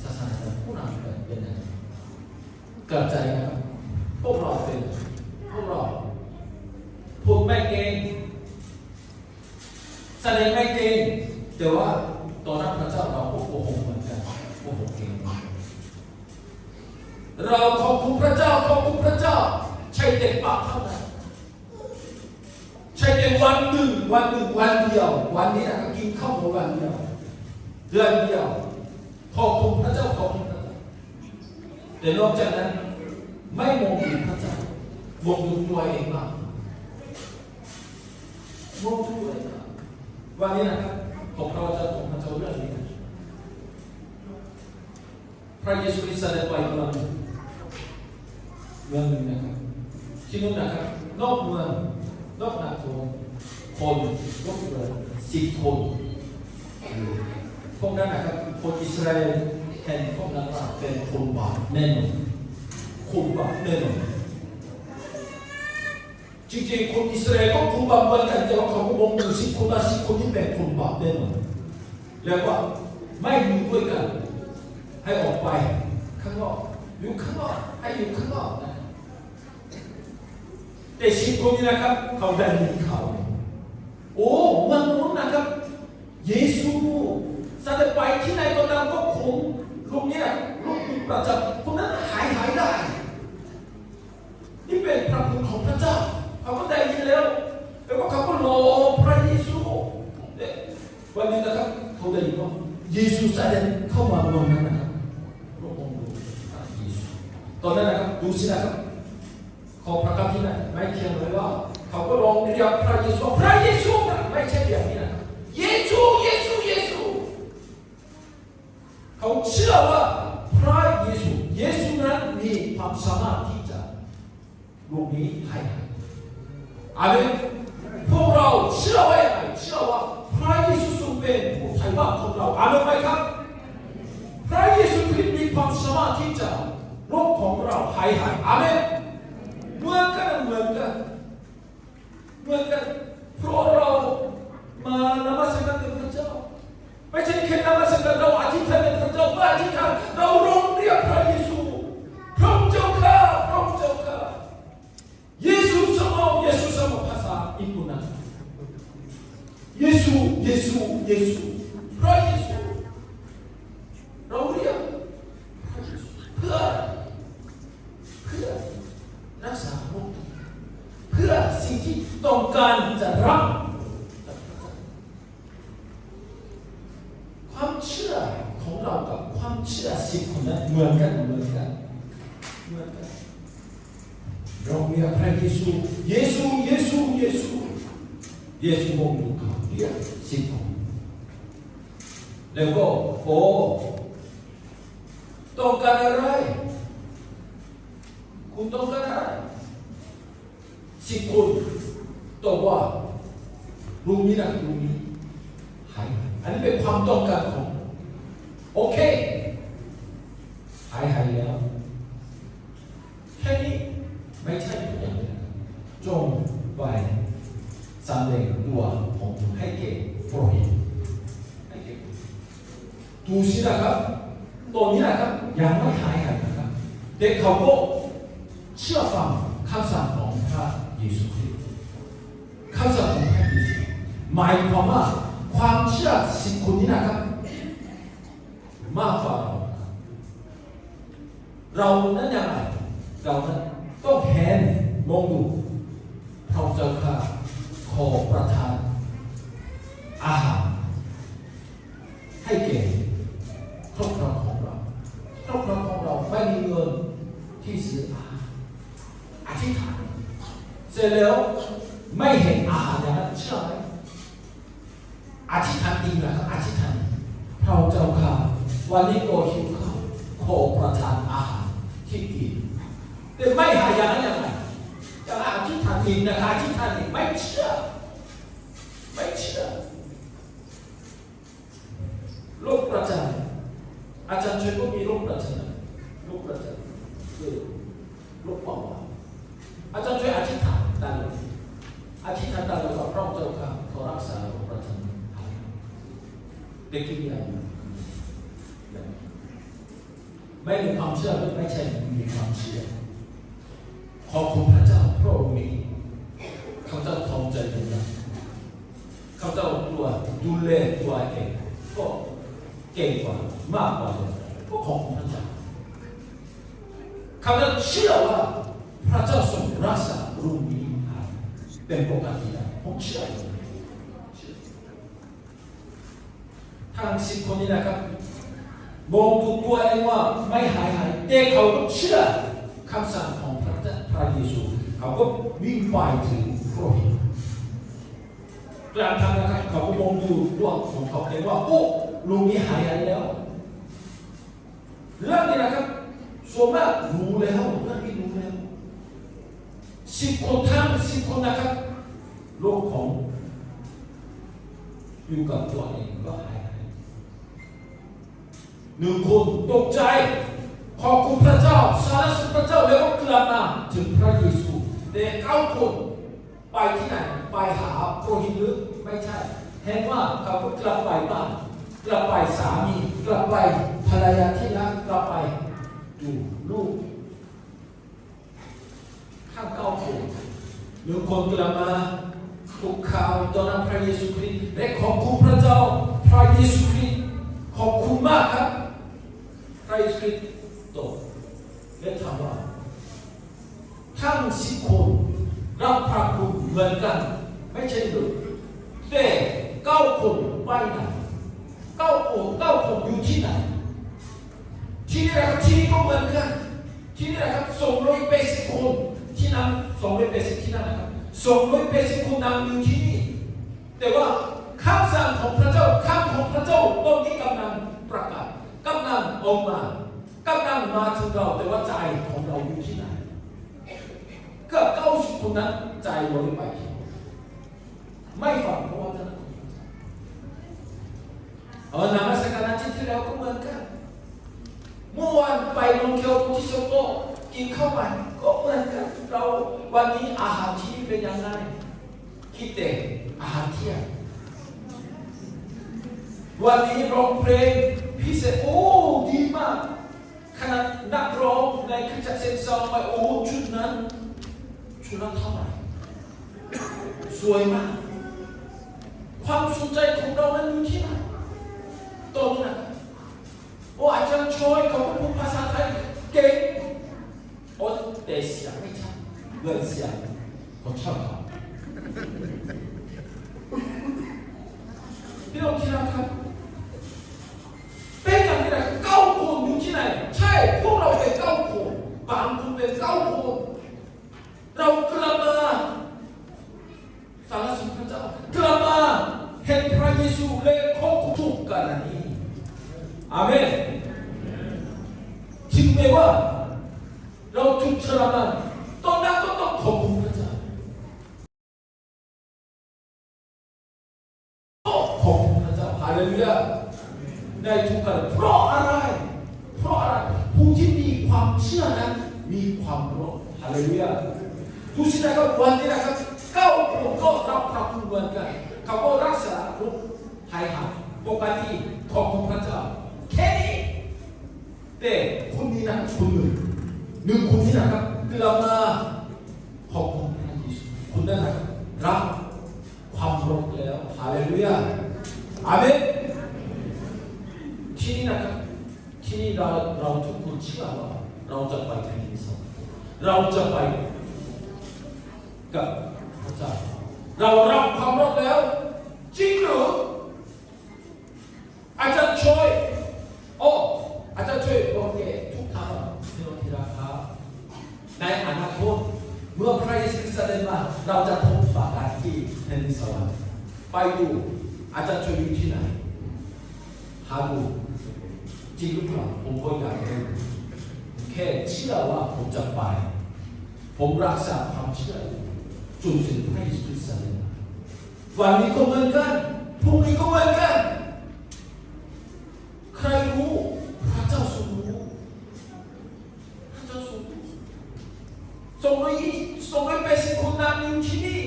ศาสนาจารย์ ผู้นำเป็นอย่างนั้น กลับใจนะครับ พวกเราเป็น พวกเรา พูดไม่เก่ง แสดงไม่เก่ง แต่ว่าต่อหน้าพระเจ้าเราก็โกหกเหมือนกัน โกหกเก่งเหมือนกัน เราขอบคุณพระเจ้า ขอบคุณพระเจ้า ใช้แต่ปากเท่านั้น ใช้แต่วันหนึ่ง วันหนึ่ง วันเดียว วันนี้นะ กินข้าวหมูวันเดียว เดือนเดียว ขอบคุณพระเจ้า ขอบคุณพระเจ้า แต่นอกจากนั้น ไม่มองดูพระเจ้า มองดูตัวเองมาก มองดูตัวเองมาก วันนี้นะครับ ผมเราจะ ผมจะเรื่องนี้นะ พระเยซูคริสต์เสด็จไปเมือง เมืองหนึ่งนะครับ ที่นู่นนะครับ นอกเมือง นอกนคร คนยกเว้นสิบคน พวกนั้นนะครับ คนอิสราเอลเห็นพวกนั้นว่าเป็นคนบาปแน่นอน คนบาปแน่นอน จริงๆ คนอิสราเอลก็คนบาปเหมือนกัน แต่ว่าเขาก็บอกอยู่สิบคนว่าสิบคนนี้เป็นคนบาปแน่นอน แล้วก็ไม่อยู่ด้วยกัน ให้ออกไปข้างนอก อยู่ข้างนอก ให้อยู่ข้างนอกนะ แต่สิบคนนี้นะครับ เขาได้ยินข่าว โอ้ วันนู้นนะครับ เยซู เสด็จไปที่ไหนก็ตาม ก็คงลุงเนี่ย ลุงอยู่ประจำ คนนั้นหาย หายได้ นี่เป็นพระบุตรของพระเจ้า เขาก็ได้ยินแล้ว แล้วก็เขาก็รอพระเยซู เนี่ย วันนี้นะครับ เขาได้ยินว่าเยซูเสด็จเข้ามาเมืองนั้นนะครับ พระองค์รู้พระเยซู ตอนนั้นนะครับ ดูสินะครับ ขอพระคัมภีร์หน่อย ไม่เขียนไว้ว่า เขาก็ร้องเรียกพระเยซู พระเยซูนะ ไม่ใช่แบบนี้นะครับ เยซู เยซู เยซู เขาเชื่อว่าพระเยซู เยซูนั้นมีความสามารถที่จะ โรคนี้หาย อาเมน พวกเราเชื่อว่ายังไง เชื่อว่าพระเยซูทรงเป็นผู้ไถ่บาปของเรา อาเมนไหมครับ พระเยซูคริสต์มีความสามารถที่จะโรคของเราหาย หาย อาเมน เหมือนกัน เหมือนกัน เหมือนกัน เพราะเรามานมัสการแด่พระเจ้า ไม่ใช่แค่นมัสการ เราอธิษฐานแด่พระเจ้า เมื่ออธิษฐาน เราร้องเรียกพระเยซู พระองค์เจ้าข้า พระองค์เจ้าข้า เยซูสมอง เยซูสมอง ภาษาญี่ปุ่นนะ เยซู เยซู เยซู พระเยซู เราเรียกพระเยซูเพื่อ เพื่อรักษาโรค เพื่อสิ่งที่ต้องการจะรับ ความเชื่อของเรากับความเชื่อสิบคนนั้นเหมือนกัน เหมือนกัน เหมือนกัน เราเรียกพระเยซู เยซู เยซู เยซู เยซูมองดูเขาเรียกสิบคน แล้วก็ โอ้ ต้องการอะไร คุณต้องการอะไร สิบคนตอบว่า โรคนี้นะ โรคนี้หาย อันนี้เป็นความต้องการของ โอเค หาย หายแล้ว แค่นี้ไม่ใช่ทุกอย่างเลยนะ จงไปสำแดงตัวของคุณให้แก่ปุโรหิต ให้แก่ปุโรหิต ดูสินะครับ ตอนนี้นะครับ ยังไม่หาย หายนะครับ แต่เขาก็เชื่อฟังคำสั่งของพระเยซูคริสต์ คำสั่งของพระเยซู หมายความว่าความเชื่อสิบคนนี้นะครับ มากกว่าเราครับ เรานั้นยังไง เรานั้นต้องหันมองดู พระเจ้าข้า ขอประทานอาหารให้แก่ครอบครัวของเรา ครอบครัวของเราไม่มีเงินที่ซื้ออาหาร อธิษฐาน เสร็จแล้วไม่เห็นอาหารอย่างนั้น เชื่อไหม อธิษฐานอีกนะครับ อธิษฐาน พระเจ้าข้า วันนี้ก็หิวข้าว ขอประทานอาหารที่กิน แต่ไม่หายอย่างนั้นยังไง จะอธิษฐานอีกนะครับ อธิษฐานอีก ไม่เชื่อ ไม่เชื่อ โรคประจำ อาจารย์ชวยก็มีโรคประจำ โรคประจำ คือโรคเบาหวาน อาจารย์ชวยอธิษฐานตลอด อธิษฐานตลอดว่า พระเจ้าข้า ขอรักษาโรคประจำ หาย แต่กินยาอยู่ ไม่มีความเชื่อ ไม่ใช่มีความเชื่อ ขอบคุณพระเจ้า พระองค์มี ข้าพเจ้าทองใจเป็นอย่าง ข้าพเจ้าตัวดูแลตัวเอง ก็เก่งกว่ามากกว่าเลย ก็ขอบคุณพระเจ้า ข้าพเจ้าเชื่อว่าพระเจ้าทรงรักษาโรคนี้หายเป็นปกติได้ ผมเชื่อเลย ทั้งสิบคนนี้นะครับ มองดูตัวเองว่าไม่หาย หาย แต่เขาก็เชื่อคำสั่งของพระเจ้า พระเยซู เขาก็วิ่งไปถึงปุโรหิต กลางทางนะครับ เขาก็มองดูตัวของเขาเองว่า โอ้ โรคนี้หาย หายแล้ว เรื่องนี้นะครับ ส่วนมากรู้แล้ว เรื่องนี้รู้แล้ว สิบคน ทั้งสิบคนนะครับ โรคของ อยู่กับตัวเองก็หาย หนึ่งคนตกใจ ขอบคุณพระเจ้า สรรเสริญพระเจ้า แล้วก็กลับมาถึงพระเยซู แต่เก้าคนไปที่ไหน ไปหาปุโรหิตหรือ ไม่ใช่ เห็นว่าเขาก็กลับไปบ้าน กลับไป สามี กลับไป ภรรยาที่รัก กลับไป อยู่ ลูก ข้างเก้าคน หนึ่งคน กลับมา คุกเข่าต่อหน้าพระเยซูคริสต์ และขอบคุณพระเจ้า พระเยซูคริสต์ ขอบคุณมากครับ พระเยซูคริสต์ตอบ และถามว่า ทั้งสิบคนรับพระคุณเหมือนกัน ไม่ใช่เหรอ แต่เก้าคนไปไหน เก้าคน เก้าคนอยู่ที่ไหน ที่นี่นะครับ ที่นี่ก็เหมือนกัน ที่นี่นะครับ สองร้อยแปดสิบคน ที่นั่น สองร้อยแปดสิบ ที่นั่นนะครับ สองร้อยแปดสิบ คนนั่งอยู่ที่นี่ แต่ว่าคำสั่งของพระเจ้า คำของพระเจ้าตอนนี้กำลังประกาศ กำลังออกมา กำลังมาถึงเรา แต่ว่าใจของเราอยู่ที่ไหน เกือบเก้าสิบคนนั้นใจลอยไปที่ไหน ไม่ฟังพระวจนะของพระเจ้า เออ นมัสการอาทิตย์ที่แล้วก็เหมือนกัน เมื่อวานไปโรงเรียนที่สกล กินข้าวมันก็เหมือนกัน เรา วันนี้อาหารที่นี่เป็นยังไง คิดแต่อาหารเที่ยง วันนี้ร้องเพลงพิเศษ โอ้ ดีมาก ขนาดนักร้องในคริสตจักรเซนต์ซาวน์ไป โอ้ ชุดนั้น ชุดละเท่าไหร่ สวยมาก ความสนใจของเรานั้นอยู่ที่ไหน ตรงนั้น โอ้ อาจารย์ชอยเขาก็พูดภาษาไทยเก่ง โอ้ แต่เสียงไม่ชัด เหมือนเสียงคนชอบเขา พี่น้องที่รักครับ เป็นอย่างนี้นะ เก้าคนอยู่ที่ไหน ใช่ พวกเราเป็นเก้าคน บางคนเป็นเก้าคน เรากลับมาสรรเสริญพระเจ้า กลับมาเห็นพระเยซูและขอบคุณทุกกรณี อาเมน ถึงแม้ว่าเราถูกทรมาน ตอนนั้นก็ต้องขอบคุณพระเจ้า ขอบคุณพระเจ้า ฮาเลลูยา ในทุกการ เพราะอะไร เพราะอะไร ผู้ที่มีความเชื่อนั้นมีความรอด ฮาเลลูยา ดูสินะครับ วันนี้นะครับ เก้าคนก็รับพระคุณเหมือนกัน เขาก็รักษาโรคหายขาด ปกติ ขอบคุณพระเจ้า แค่นี้ แต่คนนี้นะ คนหนึ่ง หนึ่งคนนี้นะครับ กลับมาขอบคุณพระเยซู คนนั้นนะครับ รับความรอดแล้ว ฮาเลลูยา อาเมน ที่นี่นะครับ ที่นี่เรา เราทุกคนเชื่อว่าเราจะไปแผ่นดินสวรรค์ เราจะไปกับพระเจ้า เรารับความรอดแล้ว จริงหรือ อาจารย์ชอย โอ้ อาจารย์ชอยบอกแก่ทุกท่าน พี่น้องที่รักครับ ในอนาคต เมื่อพระเยซูคริสต์เสด็จมา เราจะพบปะกันที่แผ่นดินสวรรค์ ไปดู อาจารย์ชอยอยู่ที่ไหน หาดู จริงหรือเปล่า ผมก็อยากรู้ แค่เชื่อว่าผมจะไป ผมรักษาความเชื่ออยู่ จนถึงพระเยซูคริสต์เสด็จมา วันนี้ก็เหมือนกัน พรุ่งนี้ก็เหมือนกัน ใครรู้ พระเจ้าทรงรู้ พระเจ้าทรงรู้ สองร้อยยี่สิบ สองร้อยแปดสิบ คนนั่งอยู่ที่นี่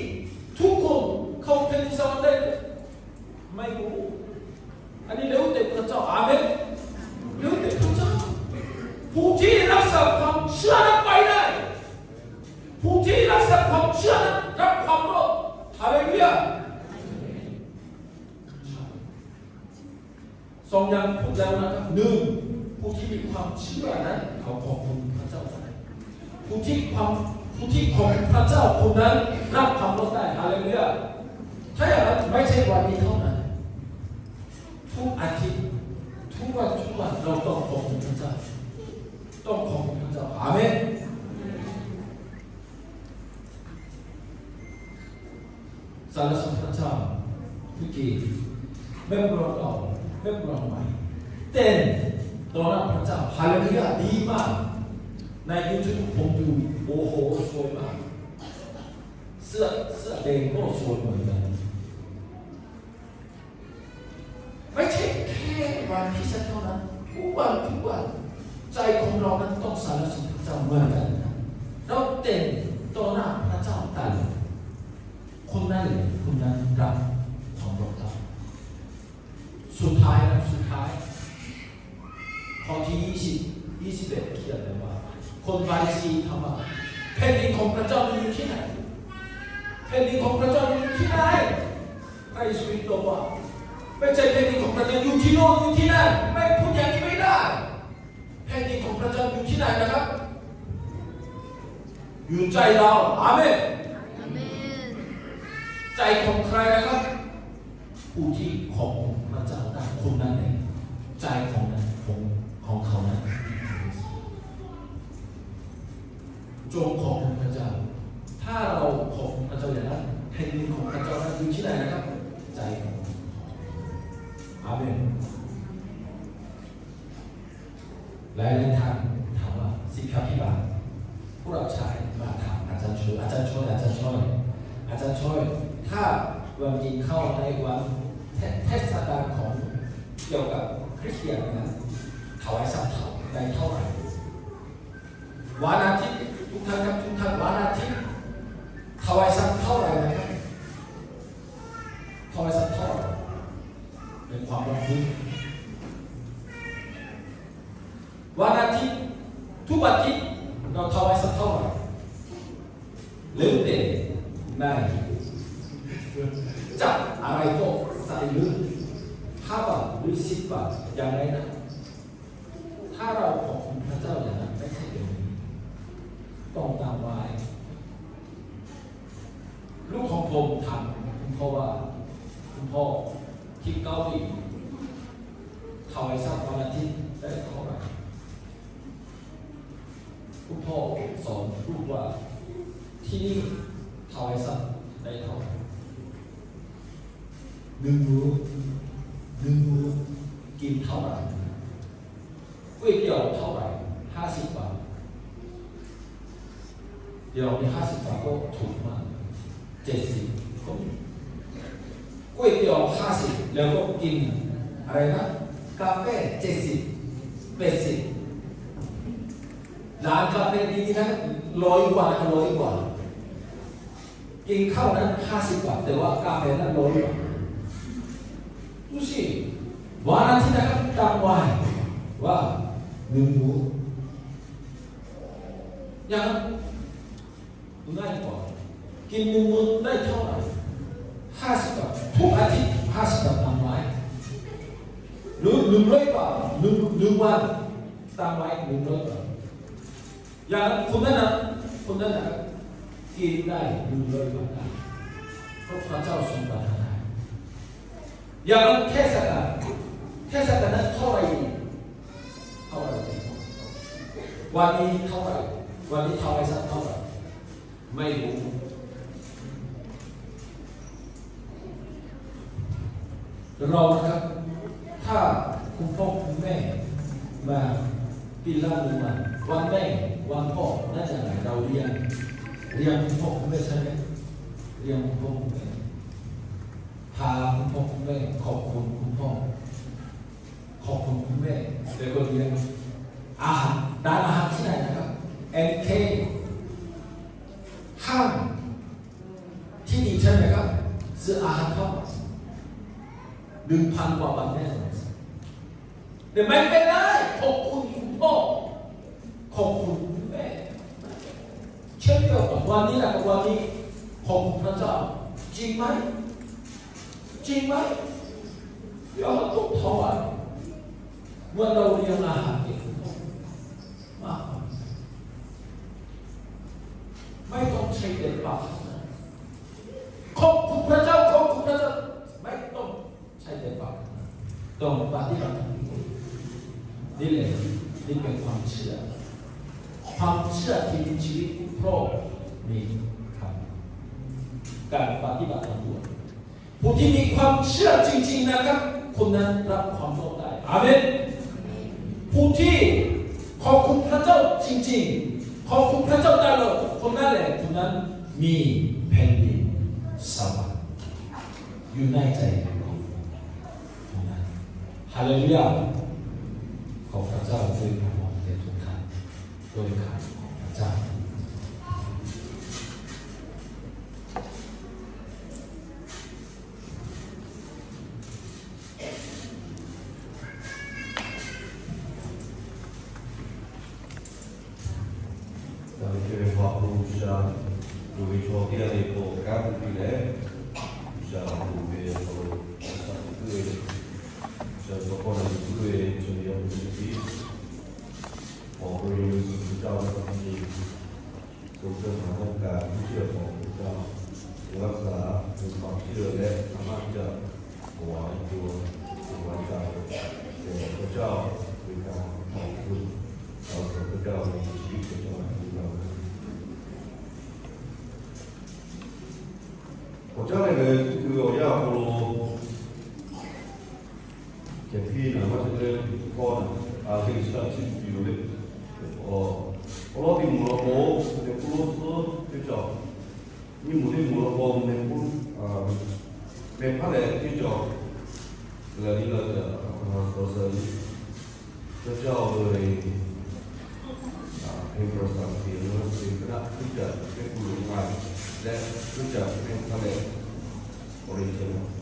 ทุกคนเข้าแผ่นดินสวรรค์ได้หรือไม่รู้ อันนี้แล้วแต่พระเจ้า อาเมน แล้วแต่พระเจ้า ผู้ที่รักษาความเชื่อนั้นไปได้ ผู้ที่รักษาความเชื่อนั้นรับความรอด ฮาเลลูยา สองอย่างพูดแล้วนะครับ หนึ่ง ผู้ที่มีความเชื่อนั้นเขาขอบคุณพระเจ้าได้ ผู้ที่ความ ผู้ที่ขอบคุณพระเจ้าคนนั้นรับความรอดได้ ฮาเลลูยา ถ้าอย่างนั้นไม่ใช่วันนี้เท่านั้น ทุกอาทิตย์ ทุกวัน ทุกวันเราต้องขอบคุณพระเจ้า ต้องขอบคุณพระเจ้า อาเมน สรรเสริญพระเจ้า ทุกที แม่บุญรอดเก่า แม่บุญรอดใหม่ เต้นต่อหน้าพระเจ้า ฮาเลลูยา ดีมาก ในยูทูบผมดู โอ้โห สวยมาก เสื้อ เสื้อแดงก็สวยเหมือนกัน ไม่ใช่แค่วันคริสต์มาสเท่านั้น ทุกวัน ทุกวัน ใจของเรานั้นต้องสรรเสริญพระเจ้าเหมือนกันนะ เราเต้นต่อหน้าพระเจ้าตลอด คนนั้นแหละ คนนั้นรับความรอดได้ สุดท้ายนะ สุดท้าย ข้อที่ยี่สิบ ยี่สิบเอ็ด เขียนไว้ว่า คนฟาริสีถามว่า แผ่นดินของพระเจ้ามันอยู่ที่ไหน แผ่นดินของพระเจ้ามันอยู่ที่ไหน พระเยซูคริสต์ตอบว่า ไม่ใช่แผ่นดินของพระเจ้าอยู่ที่โน่นอยู่ที่นั่น ไม่พูดอย่างนี้ไม่ได้ แผ่นดินของพระเจ้าอยู่ที่ไหนนะครับ อยู่ใจเรา อาเมน อาเมน ใจของใครนะครับ ผู้ที่ขอบคุณพระเจ้าได้คนนั้นเอง ใจของนั้น ของ ของเขานั้น จงขอบคุณพระเจ้า ถ้าเราขอบคุณพระเจ้าอย่างนั้น แผ่นดินของพระเจ้านั้นอยู่ที่ไหนนะครับ ใจของเรา อาเมน หลายๆท่านถามว่า สิทธาภิบาล ผู้รับใช้มาถามอาจารย์ชอย อาจารย์ชอย อาจารย์ชอย อาจารย์ชอย ถ้าวันกินข้าวในวันเท- เทศกาลของเกี่ยวกับคริสเตียนนะ ถวายสัตว์เท่า- ได้เท่าไหร่ วันอาทิตย์ ทุกท่านครับ ทุกท่าน วันอาทิตย์ ถวายสัตว์เท่าไหร่นะครับ ถวายสัตว์เท่าไหร่ เป็นความรับรู้ วันอาทิตย์ ทุกอาทิตย์ เราถวายสัตว์เท่าไหร่ หรือแต่ในจัดอะไรก็ใส่หรือ ห้าบาท หรือ สิบบาท อย่างไรนะ ถ้าเราขอบคุณพระเจ้าอย่างนั้น ไม่ใช่เดี๋ยวนี้ ต้องตั้งไว้ ลูกของผมถามคุณพ่อว่า คุณพ่อ ที่เกาหลี ถวายสัตว์วันอาทิตย์ได้เท่าไหร่ คุณพ่อสอนลูกว่า ที่นี่ถวายสัตว์ได้เท่าไหร่ หนึ่งมื้อ หนึ่งมื้อ กินเท่าไหร่ ก๋วยเตี๋ยวเท่าไหร่ ห้าสิบบาท เดี๋ยวนี้ห้าสิบบาทก็ถูกมาก เจ็ดสิบก็มี ก๋วยเตี๋ยวห้าสิบ แล้วก็กินอะไรนะ กาแฟเจ็ดสิบ แปดสิบ ร้านกาแฟดีๆนะ ร้อยกว่านะ ร้อยกว่า กินข้าวนั้นห้าสิบบาท แต่ว่ากาแฟนั้นร้อยกว่า ดูสิ วันอาทิตย์นะครับ ตั้งไว้ว่าหนึ่งมื้อ อย่างนั้น ง่ายกว่า กินหนึ่งมื้อได้เท่าไหร่ ห้าสิบบาท ทุกอาทิตย์ ห้าสิบบาท ตั้งไว้ หรือ หนึ่งร้อยบาท หนึ่ง หนึ่งวัน ตั้งไว้ หนึ่งร้อยบาท อย่างนั้นคนนั้นนะ คนนั้นนะ กินได้ หนึ่งร้อยบาทได้ เพราะพระเจ้าทรงประทานให้ อย่างนั้นเทศกาล เทศกาลนั้นเท่าไหร่ เท่าไหร่ วันนี้เท่าไหร่ วันนี้ถวายสัตว์เท่าไหร่ ไม่รู้ เรานะครับ ถ้าคุณพ่อคุณแม่มาปีละหนึ่งวัน วันแม่ วันพ่อ นั่นอย่างไร เราเลี้ยง เลี้ยงคุณพ่อคุณแม่ใช่ไหม เลี้ยงคุณพ่อคุณแม่ พาคุณพ่อคุณแม่ ขอบคุณคุณพ่อ ขอบคุณคุณแม่ แล้วก็เลี้ยง อาหาร ร้านอาหารที่ไหนนะครับ เอ็มเค ห้าง ที่ดีใช่ไหมครับ ซื้ออาหารเข้ามา หนึ่งพันกว่าบาทแน่นอน แต่ไม่เป็นไร ขอบคุณคุณพ่อ ขอบคุณคุณแม่ เช่นเดียวกับวันนี้แหละ วันนี้ ขอบคุณพระเจ้า จริงไหม จริงไหม เดี๋ยวเราต้องถวาย เมื่อเราเลี้ยงอาหารเก่งมาก ไม่ต้องใช้แต่ปากนะ ขอบคุณพระเจ้า ขอบคุณพระเจ้า ไม่ต้องใช้แต่ปากนะ ต้องปฏิบัติ นี่แหละ นี่เป็นความเชื่อ ความเชื่อที่มีชีวิต เพราะมีคำ การปฏิบัติตามตัว ผู้ที่มีความเชื่อจริงๆนะครับ คนนั้นรับความรอดได้ อาเมน ผู้ที่ขอบคุณพระเจ้าจริงๆ ขอบคุณพระเจ้าตลอด คนนั้นแหละ คนนั้นมีแผ่นดินสวรรค์อยู่ในใจของคนนั้น ฮาเลลูยา ขอพระเจ้าช่วยพวกเราทุกท่านด้วยครับ พระเจ้า Ca, awˬ wa e to, awˬ wa ca, e, awˬ caˇ ve kaꞈ awˬ hpu, awˬ suhˍ awˬ caˇ ve chi teˇ cawˬ ma te la ve. Awˬ caˇ leh ngaˬ hui teˇ hkui ve awˬ yanˇ awˬ hk'aw lo, hkehˍ hpiˇ naˍ maˇ chehˇ ve kawˇ naˍ, a, teˇ g'uiˬ shaˆ chi tuˬ yoˬ le. Awˬ, awˬ lawn teˇ moˍ law k'o, mehˆ hpfuhˇ suhˉ teˇ cawˬ, nyiˇ moˍ teˇ moˍ law k'o mehˆ hpfuhˇ, a, mehˆ hpaˇ leh teˇ cawˬ, la liˇ la ca, a, suhˍ suhˍ liˇ, ca caˇ ve, a, hk'e pa saˍ tiꞈ lo te kaꞈ Hkriꞈ yaˇ teˇ hkui lo ma leh Hkriꞈ yaˇ mehˆ hpaˇ leh awˬ leh ceh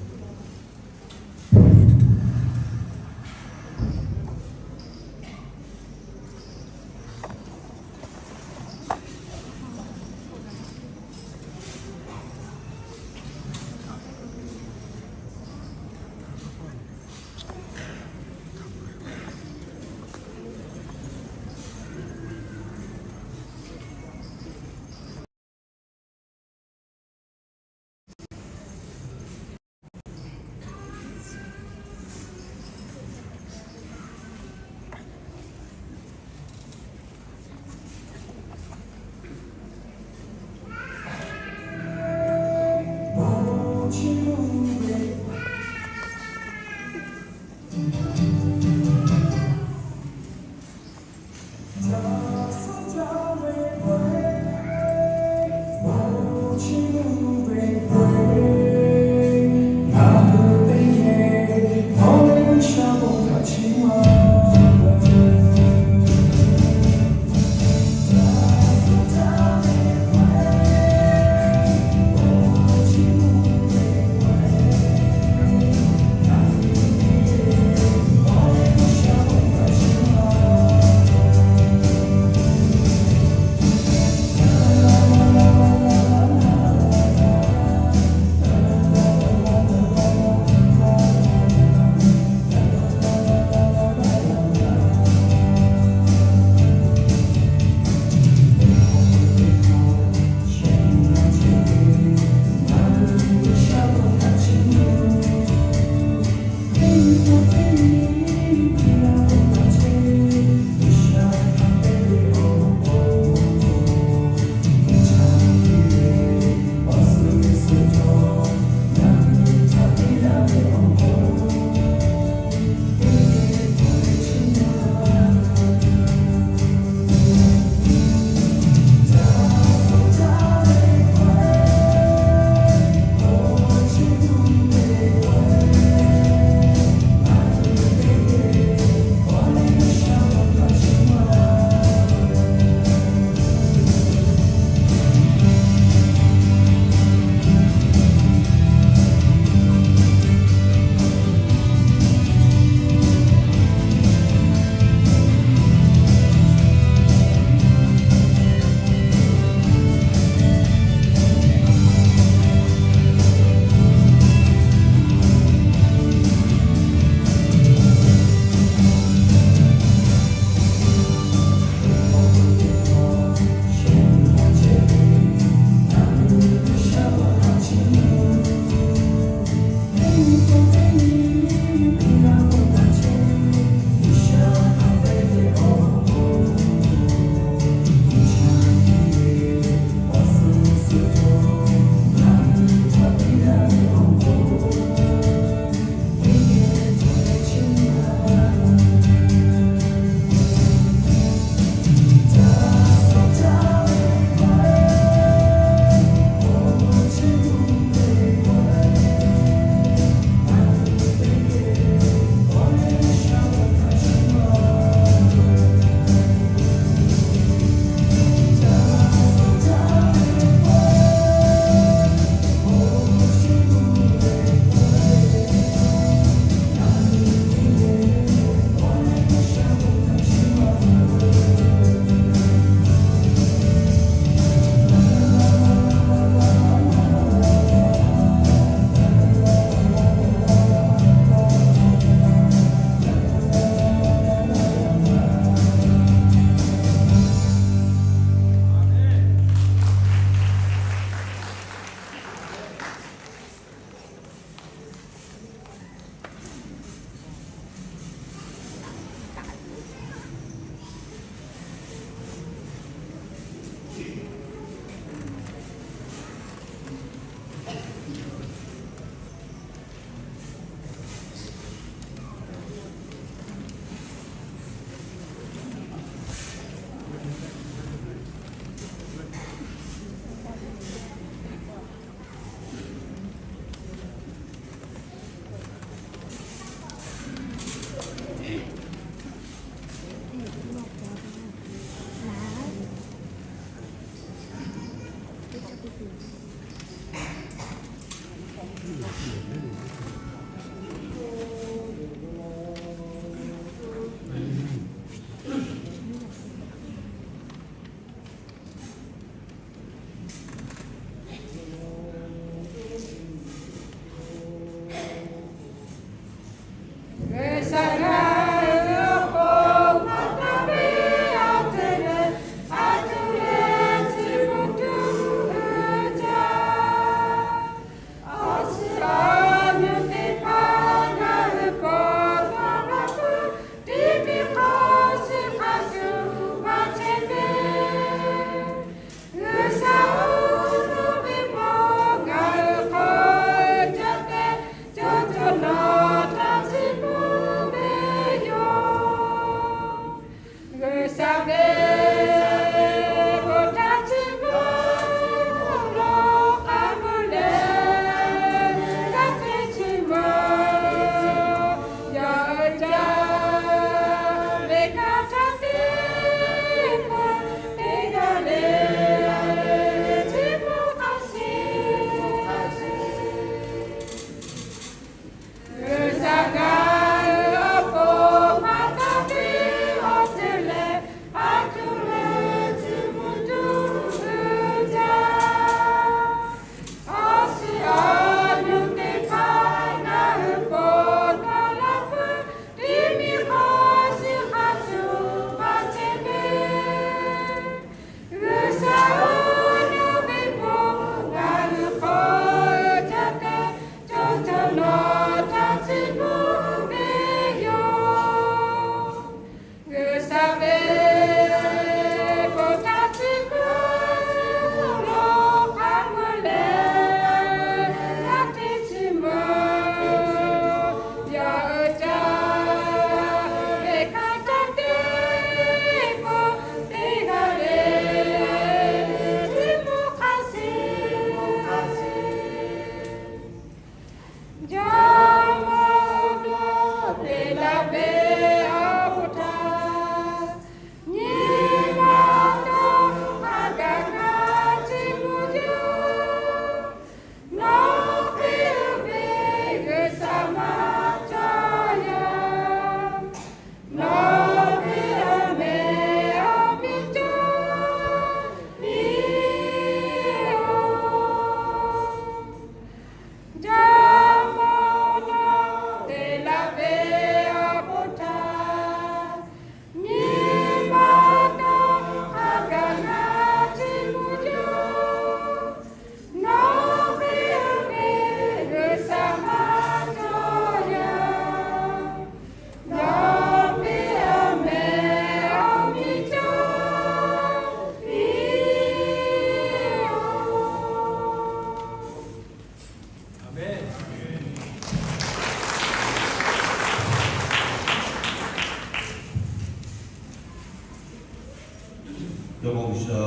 G'uiˬsha,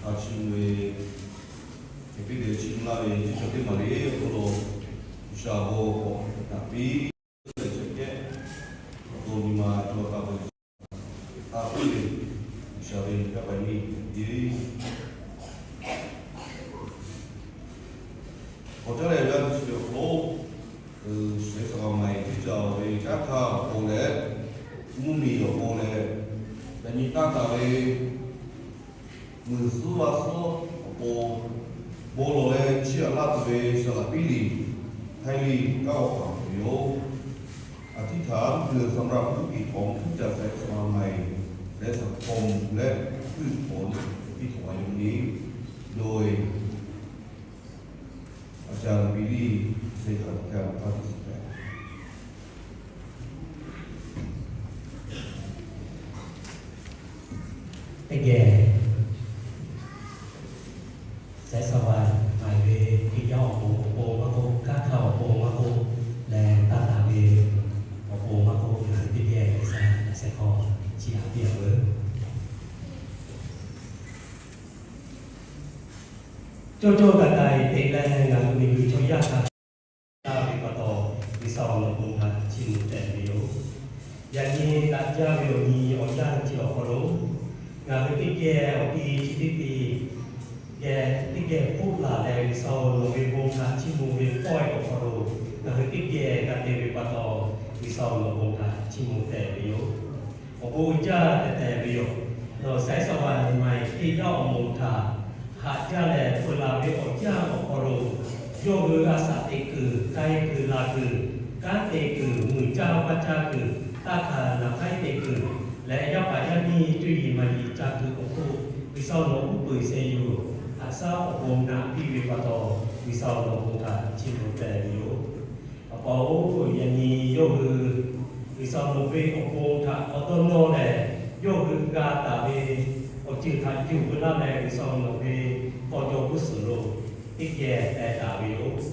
a chi mvuh ve, hk'e piˇ te chi mvuh laˇ ve teˇ cawˬ teˇ maˬ le awˬ hk'aw lo, G'uiˬsha bon k'awꞈ naꞈ piˇ leh, chi kehˉ awˬ to nyi ma cawˬ taˍ ve, a piˇ ve, G'uiˬsha ve yaˇ paˍ nyi, k'awꞈ caˉ leh g'a tuˬ chi ve awˬ hk'aw lo, Saiˍ Saˍ Vaˍ Maiˍ teˇ caˬ ve kanˉ htaˇ awˬ pon leh, mvuhˇmiˬ awˬ pon leh, yaꞈ nyi tanˇ taˍ ve muiˬ suhˉ vaˇ suhˉ awˬ pon bon lawˬ leh chiˇ aꞈ laˇ tuˬ ve Saˍ laˍ piˉ liꞈ, Htaiˇ liꞈ kanˉ awˬ hk'aw lo yoˬ. อธิษฐานเพื่อสำหรับผู้ติดของทุกข์จากแสงสว่างใหม่และสังคมและผู้คนที่ถวายวันนี้ โดย อาจารย์บิลลี่ เลขาธิการภาคที่สิบแปด Teˇ geh, Saiˍ Saˍ Vaˍ Maiˍ ve Hkriꞈ yaˇ awˬ moˍ awˬ pon maˇ k'oˆ, kanˉ htaˇ awˬ pon maˇ k'oˆ, leh tanˇ taˍ ve awˬ pon maˇ k'oˆ, ngaˬ hui teˇ geh G'uiˬsha laꞈ sheh hk'aw chiˇ aꞈ piˇ a veuˬ. Cawˇ cawˇ k'ai k'ai teꞈ leh ngaˬ hui miˬguiˬ chaw yaˇ htaꞈ taˇ ve pa taw, G'uiˬsha awˬ lawn bon htaꞈ chiˇ mvuh tehꞈ ve yoˬ. Yaꞈ nyi daꞈ jaˇ ve awˬ nyi awˬ yanˇ chi awˬ hk'aw lo, ngaˬ hui teˇ geh awˬ ti chi teˇ ti geh teˇ geh hpuˆ laˬ leh, G'uiˬsha awˬ lawn ve bon htaꞈ chiˇ mvuh ve pawehˇ awˬ hk'aw lo, ngaˬ hui teˇ geh g'a te ve pa taw, G'uiˬsha awˬ lawn bon htaꞈ chiˇ mvuh tehꞈ ve yoˬ. Awˬ bon uiˍ jaˇ tehꞈ tehꞈ ve yoˬ. Nawˬ Saiˍ Saˍ Vaˍ Maiˍ Hkriꞈ yaˇ awˬ moˍ htaꞈ haꞈ jaˇ leh peu laˬ ve awˬ yanˇ awˬ hk'aw lo, yawˇ hui a shaꞈ teꞈ kuiˬ, k'ai kuiˬ laˬ kuiˬ, kanˉ te kuiˬ, muiˬ caˇ vaˇ caˇ kuiˬ, taˇ hkanˍ naˍ hk'aiˉ te kuiˬ, leh yaˇ paˍ yaˇ miˇ cuˇ yiˍ maˍ yiˍ ca kuiˬ awˬ hk'oˆ, G'uiˬsha awˬ lawn uˉ peunˍ sheh yuˬ, haꞈ shaˉ awˬ bon naꞈ piˇ ve pa taw, G'uiˬsha awˬ lawn bon htaꞈ chiˇ mvuh tehꞈ ve yoˬ. Awˬ pa-oˬ, yaꞈ nyi yawˇ hui G'uiˬsha awˬ lawn ve awˬ bon htaꞈ k'awꞈ dawˇ nawˇ leh, yawˇ hui g'a taˍ ve awˬ ceuˬ htaꞈ yuˬ veu laˇ leh, G'uiˬsha awˬ lawn ve k'aw jaw g'uˇ suhˍ lo teˇ geh teh taˍ ve yoˬ.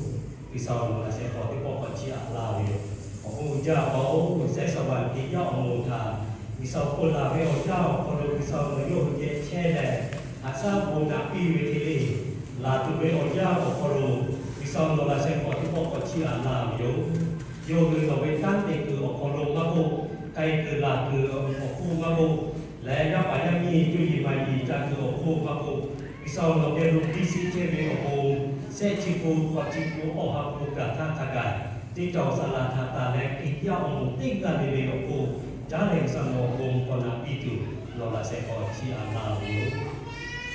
G'uiˬsha awˬ lawn laꞈ sheh hk'aw teˇ pawˆ k'awꞈ chiˇ aꞈ laˇ ve yoˬ. Awˬ bon uiˍ jaˇ, awˬ pa-oˬ, Saiˍ Saˍ Vaˍ Hkriꞈ yaˇ awˬ moˍ htaꞈ G'uiˬsha awˬ pon laˬ ve awˬ yanˇ awˬ hk'aw lo, G'uiˬsha awˬ lawn yawˇ hui geh chehˇ leh, haꞈ shaˉ bon naꞈ piˇ ve hk'e le, laˬ tuˬ ve awˬ yanˇ awˬ hk'aw lo, G'uiˬsha awˬ lawn laꞈ sheh hk'aw teˇ pawˆ k'awꞈ chiˇ aꞈ laˇ ve yoˬ. Yawˇ hui nawˬ ve kanˉ te kuiˬ awˬ hk'aw lo maˇ k'oˆ, k'ai kuiˬ laˬ kuiˬ awˬ hk'oˆ maˇ k'oˆ, leh yaˇ paˍ yaˇ miˇ cuˇ yiˍ maˍ yiˍ ca kuiˬ awˬ hk'oˆ maˇ k'oˆ, G'uiˬsha awˬ lawn geh lo biˇ shiˆ chehˇ ve awˬ pon, shehˆ chi hpu, hk'awꞈ chi hpu, awˬ ha hpu gaˬ htaˇ hk'a gaˬ, teˇ cawˬ saˍ laˍ htaꞈ taˍ leh Hkriꞈ yaˇ awˬ moˍ teˇ g'aˇ le le awˬ hk'oˆ, caˉ leh G'uiˬsha nawˬ awˬ bon k'awꞈ naꞈ piˇ tuˬ, nawˬ laꞈ sheh hk'aw chiˇ aꞈ laˇ ve yoˬ.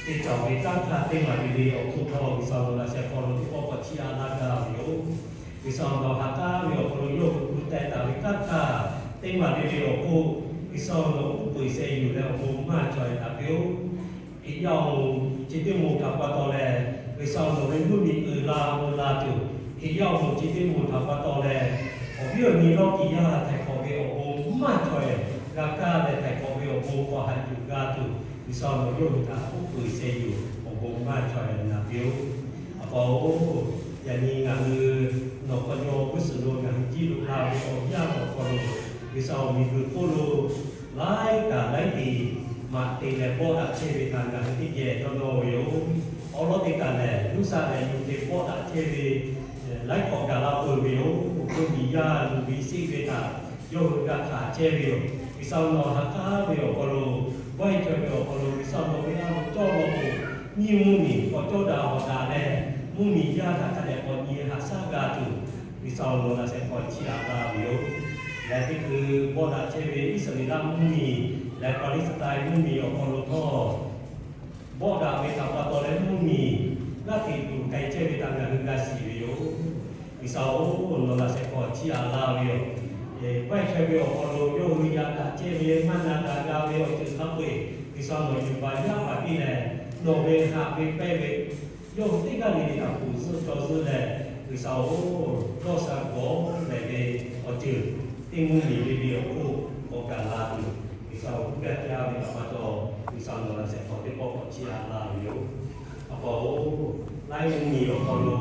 Teˇ cawˬ ve kanˉ htaˇ teˇ maˬ le le awˬ hk'oˆ htawˇ, G'uiˬsha nawˬ laꞈ sheh hk'aw lo teˇ pawˆ k'awꞈ chiˇ aꞈ laˇ gaˇ ve yoˬ. G'uiˬsha nawˬ ha k'aˉ ve awˬ hk'aw lo yawˇ hui gu teh taˍ ve kanˉ htaˇ teˇ maˬ le le awˬ hk'oˆ, G'uiˬsha nawˬ uˉ peunˍ sheh yuˬ leh awˬ bon maˇ chaweh taˍ piˇ-oˬ. Hkriꞈ yaˇ awˬ moˍ chi teˇ moˍ htaꞈ pa taw leh, G'uiˬsha nawˬ ve mvuhˇmiˬ uiˍ la mvuh la tuˬ, Hkriꞈ yaˇ awˬ moˍ chi teˇ moˍ htaꞈ pa taw leh, awˬ viˉ awˬ nyi lawˇ kiˍ yaˇ htaiˍ hk'awꞈ ve awˬ bon maˇ chaweh g'a kaˇ leh, htaiˍ hk'awꞈ ve awˬ bon k'awꞈ haꞈ yuˬ g'a tuˬ, G'uiˬsha nawˬ yawˇ hui htaꞈ uˉ peunˍ sheh yuˬ awˬ bon maˇ chaweh naꞈ piˇ-oˬ. Awˬ pa-oˬ, yaꞈ nyi ngaˬ hui nawˬ hk'aw yaw g'uˇ suhˍ lo ngaˬ hui jiˇ lo la ve awˬ yanˇ awˬ hk'aw lo, G'uiˬsha awˬ miˬguiˬ hk'oˆ lo laiˉ kaꞈ laiˉ tiˍ maꞈ te leh bawˆ daꞈ chehˇ ve htaꞈ ngaˬ hui teˇ geh dawˇ nawˇ ve yoˬ. Awˉ lawˉ teˇ kaꞈ lehˬ, Luˇsaˆ lehˬ, yawˇ hui te bawˆ daꞈ chehˇ ve laiˉ k'awꞈ gaˬ la peuˬ ve yoˬ. Awˬ hk'oˆ miˬ yaˇ luˬ ve sheˆ ve htaꞈ yawˇ hui g'a hkanˍ chehˇ ve yoˬ. G'uiˬsha nawˬ ha k'aˉ ve awˬ hk'aw lo, bawehˇ chaweh ve awˬ hk'aw lo G'uiˬsha nawˬ ve a lo cawˇ law k'o, nyiˇ mvuhˇmiˬ k'awꞈ cawˇ daꞈ hawꞈ daꞈ leh, mvuhˇmiˬ yaˇ htaꞈ hk'a dehꞈ k'awꞈ nyi haꞈ shaˉ g'a tuˬ, G'uiˬsha nawˬ laꞈ sheh hk'aw chiˇ aꞈ laˇ ve yoˬ. Leh teˇ hkui bawˆ daꞈ chehˇ ve Iˉsaˍreˍlaˆ mvuhˇmiˬ leh Paˍliˇsaˍtaiˇ mvuhˇmiˬ awˬ hk'aw lo htawˇ, bawˆ daꞈ ve htaꞈ pa taw leh mvuhˇmiˬ g'aˇ hteꞈ tuˬ k'ai chehˇ ve htaꞈ ngaˬ hui g'a shiˍ ve yoˬ. G'uiˬsha-oˬ, nawˬ laꞈ sheh hk'aw chiˇ aꞈ laˇ ve yoˬ. Bawehˇ chaweh ve awˬ hk'aw lo yawˇ hui yaꞈ daꞈ chehˇ ve maˇ na daꞈ g'a ve awˬ ceuˬ hk'a peu-eˬ, G'uiˬsha nawˬ yuˬ baˬ yaˇ paˍ piˇ leh, nawˬ ve haꞈ ve pehˇ ve yawˇ hui teˇ g'aˇ le le htaꞈ kuˬ zuhˆ caw zuhˆ leh, G'uiˬsha-oˬ, dawˇ sha gawˬ lehˬ ve awˬ ceuˬ teˇ mvuhˇmiˬ le le awˬ hk'oˆ k'awꞈ gaˬ la tuˬ, G'uiˬsha-oˬ, g'uˇ gaˇ jaˇ ve htaꞈ pa taw, G'uiˬsha nawˬ laꞈ sheh hk'aw teˇ pawˆ k'awꞈ chiˇ aꞈ laˇ ve yoˬ. A pa-oˬ, laiˉ mvuhˇmiˬ awˬ hk'aw lo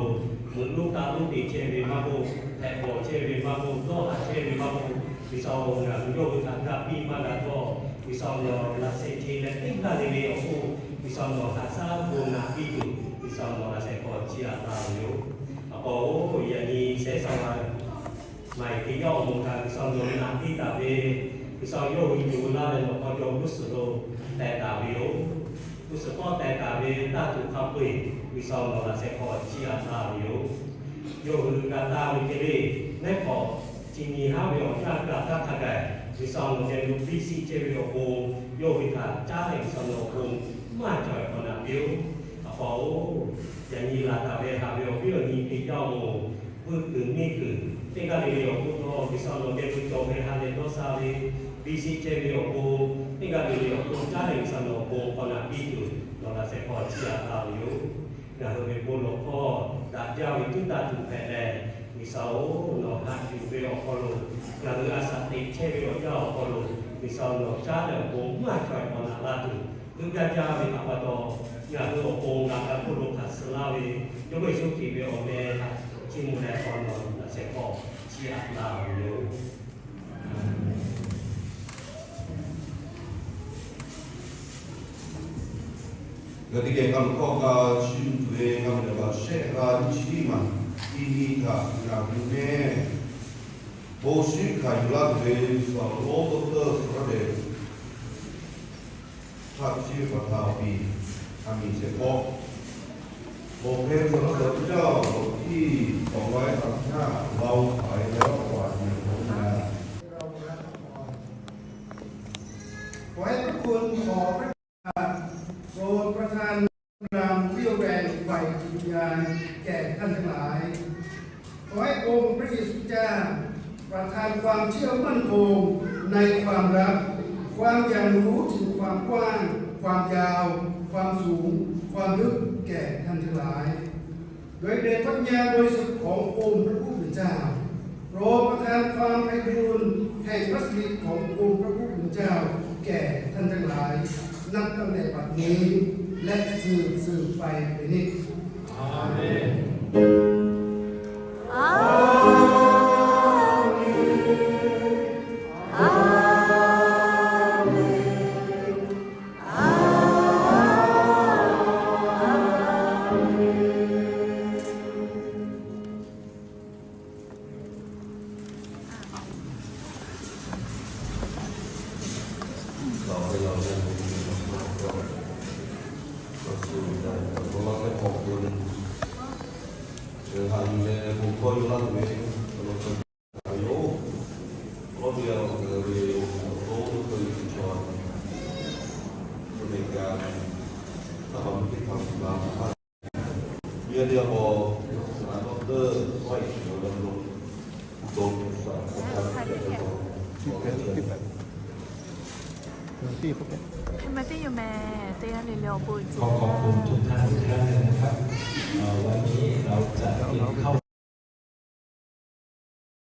meuꞈ lonˉ taˇ lonˉ te chehˇ ve maˇ k'oˆ, hpehꞈ bawˬ chehˇ ve maˇ k'oˆ, dawˇ haˍ chehˇ ve maˇ k'oˆ, G'uiˬsha-oˬ, ngaˬ hui yawˇ hui htaꞈ ga piˇ maˇ g'a htawˇ, G'uiˬsha nawˬ laꞈ sheh ce leh teˇ g'aˇ le le awˬ hk'oˆ G'uiˬsha nawˬ haꞈ shaˉ bon naꞈ piˇ tuˬ G'uiˬsha nawˬ laꞈ sheh hk'aw chiˇ aꞈ laˇ ve yoˬ. A pa-oˬ, yaꞈ nyi shehˉ sha ma Maˍ eˍ teˇ yanˇ awˬ moˍ htaꞈ G'uiˬsha nawˬ naꞈ piˇ taˍ ve, G'uiˬsha yawˇ hui yuˬ laˇ leh nawˬ hk'aw cawˬ g'uˇ suhˍ lo tehˬ taˍ ve yoˬ. G'uˇ suhˍ hpawˇ tehˬ taˍ ve taˇ tuˬ hk'a peu-eˬ G'uiˬsha nawˬ laꞈ sheh hk'aw chiˇ aꞈ laˇ ve yoˬ. Yawˇ hui g'a taˇ ve hk'e le, mehˉ hk'awꞈ chi nyi haˉ ve awˬ yanˇ g'a taˇ hk'a gaˬ, G'uiˬsha nawˬ geh lo biˇ shiˆ chehˇ ve awˬ pon, yawˇ hui htaꞈ caˉ leh G'uiˬsha nawˬ awˬ pon maˇ cawˬ-e k'awꞈ naꞈ piˇ-oˆ. A pa-oˬ, yaꞈ nyi laˬ taˍ ve haꞈ ve awˬ viˉ awˬ nyi teˇ yanˇ awˬ moˍ, vuiˇ kuiˬ miˇ kuiˬ teˇ g'aˇ le le awˬ pon htawˇ, G'uiˬsha nawˬ geh lo cawˬ ve ha lehˬ dawˇ sha ve, biˇ shiˆ chehˇ ve awˬ pon, teˇ g'aˇ le le awˬ pon caˉ leh G'uiˬsha nawˬ awˬ pon k'awꞈ naꞈ piˇ tuˬ nawˬ laꞈ sheh hk'aw chiˇ aꞈ laˇ ve yoˬ. Ngaˬ hui ve bon lawˬ hkawˇ daꞈ jaˇ ve tuˉ taˇ tuˬ hpehꞈ leh, G'uiˬsha-oˬ, nawˬ haꞈ yuˬ ve awˬ hk'aw lo, ngaˬ hui a shaꞈ teꞈ chehˇ ve awˬ yanˇ awˬ hk'aw lo, G'uiˬsha nawˬ caˉ leh awˬ pon maˇ cawˬ-e k'awꞈ naꞈ laˇ tuˬ, heuˆ gaˇ jaˇ ve htaꞈ pa taw, ngaˬ hui awˬ pon ngaˬ g'a hk'oˆ lo hk'aˬ suh laˇ ve, Jawˇmawˇ Yeˍsuˆ Hkriꞈ ve awˬ meh htaꞈ chiˇ mvuh leh k'awꞈ nawˬ laꞈ sheh hk'aw chiˇ aꞈ laˇ ve yoˬ. Ngaˬ teˇ geh k'a lo hkawˇ k'a chiˇ mvuh tuˬ ve k'a mawˬ leh laꞈ shehˆ k'a nyiˇ chi tiˉ maˬ, ti nyi htaꞈ ngaˬ hui mehˇ bon shinˉ hkanˍ yuˬ laˇ tuˬ ve G'uiˬsha awˬ lonˉ doctor Saraˍdeˍ htaꞈ chi ve pa htaꞈ awˬ piˍ a miˍ shehˍ hpawˇ, awˬ hk'e G'uiˬsha laꞈ sheh teˇ jaˇ awˬ tiˉ tawˍ g'a-e htaꞈ htaˇ g'a-o hk'aˬ e leh awˬ pa nyi hk'awꞈ na ขอให้พระคุณของพระเจ้าโปรดประทานความเรี่ยวแรงฝ่ายจิตวิญญาณแก่ท่านทั้งหลาย ขอให้องค์พระเยซูเจ้าประทานความเชื่อมั่นคงในความรัก ความอย่างรู้ถึงความกว้าง ความยาว ความสูง ความลึกแก่ท่านทั้งหลาย โดยเดชพระวิญญาณบริสุทธิ์ขององค์พระผู้เป็นเจ้า โปรดประทานความไพบูลย์แห่งพระสิริขององค์พระผู้เป็นเจ้าแก่ท่านทั้งหลาย นับตั้งแต่บัดนี้และสืบสืบไปเป็นนิจ อาเมน อาเมน อาเมน อาเมน เราให้เราได้รู้เรื่องของพระเจ้า เราสู่ใจกับพระเจ้าของคุณ เดินทางอยู่ในภูมิข้อยุรักเวทเราจะไปโอ้ เราเดียวเดินเร็ว เรารู้ตัวอยู่ชอน อเมริกา ถ้าเราไม่ได้ทำมา เยอะเดียวพอ ศาสนาด็อกเตอร์ สร้อยเขียวดำรง อุดม สารพัด เจริญพร ขอเชิญ ทำไมตี้อยู่แม่เตี้ยเลยเร็วปุย ขอขอบคุณทุกท่านทุกท่านเลยนะครับ เอ่อ วันนี้เราจะกินข้าว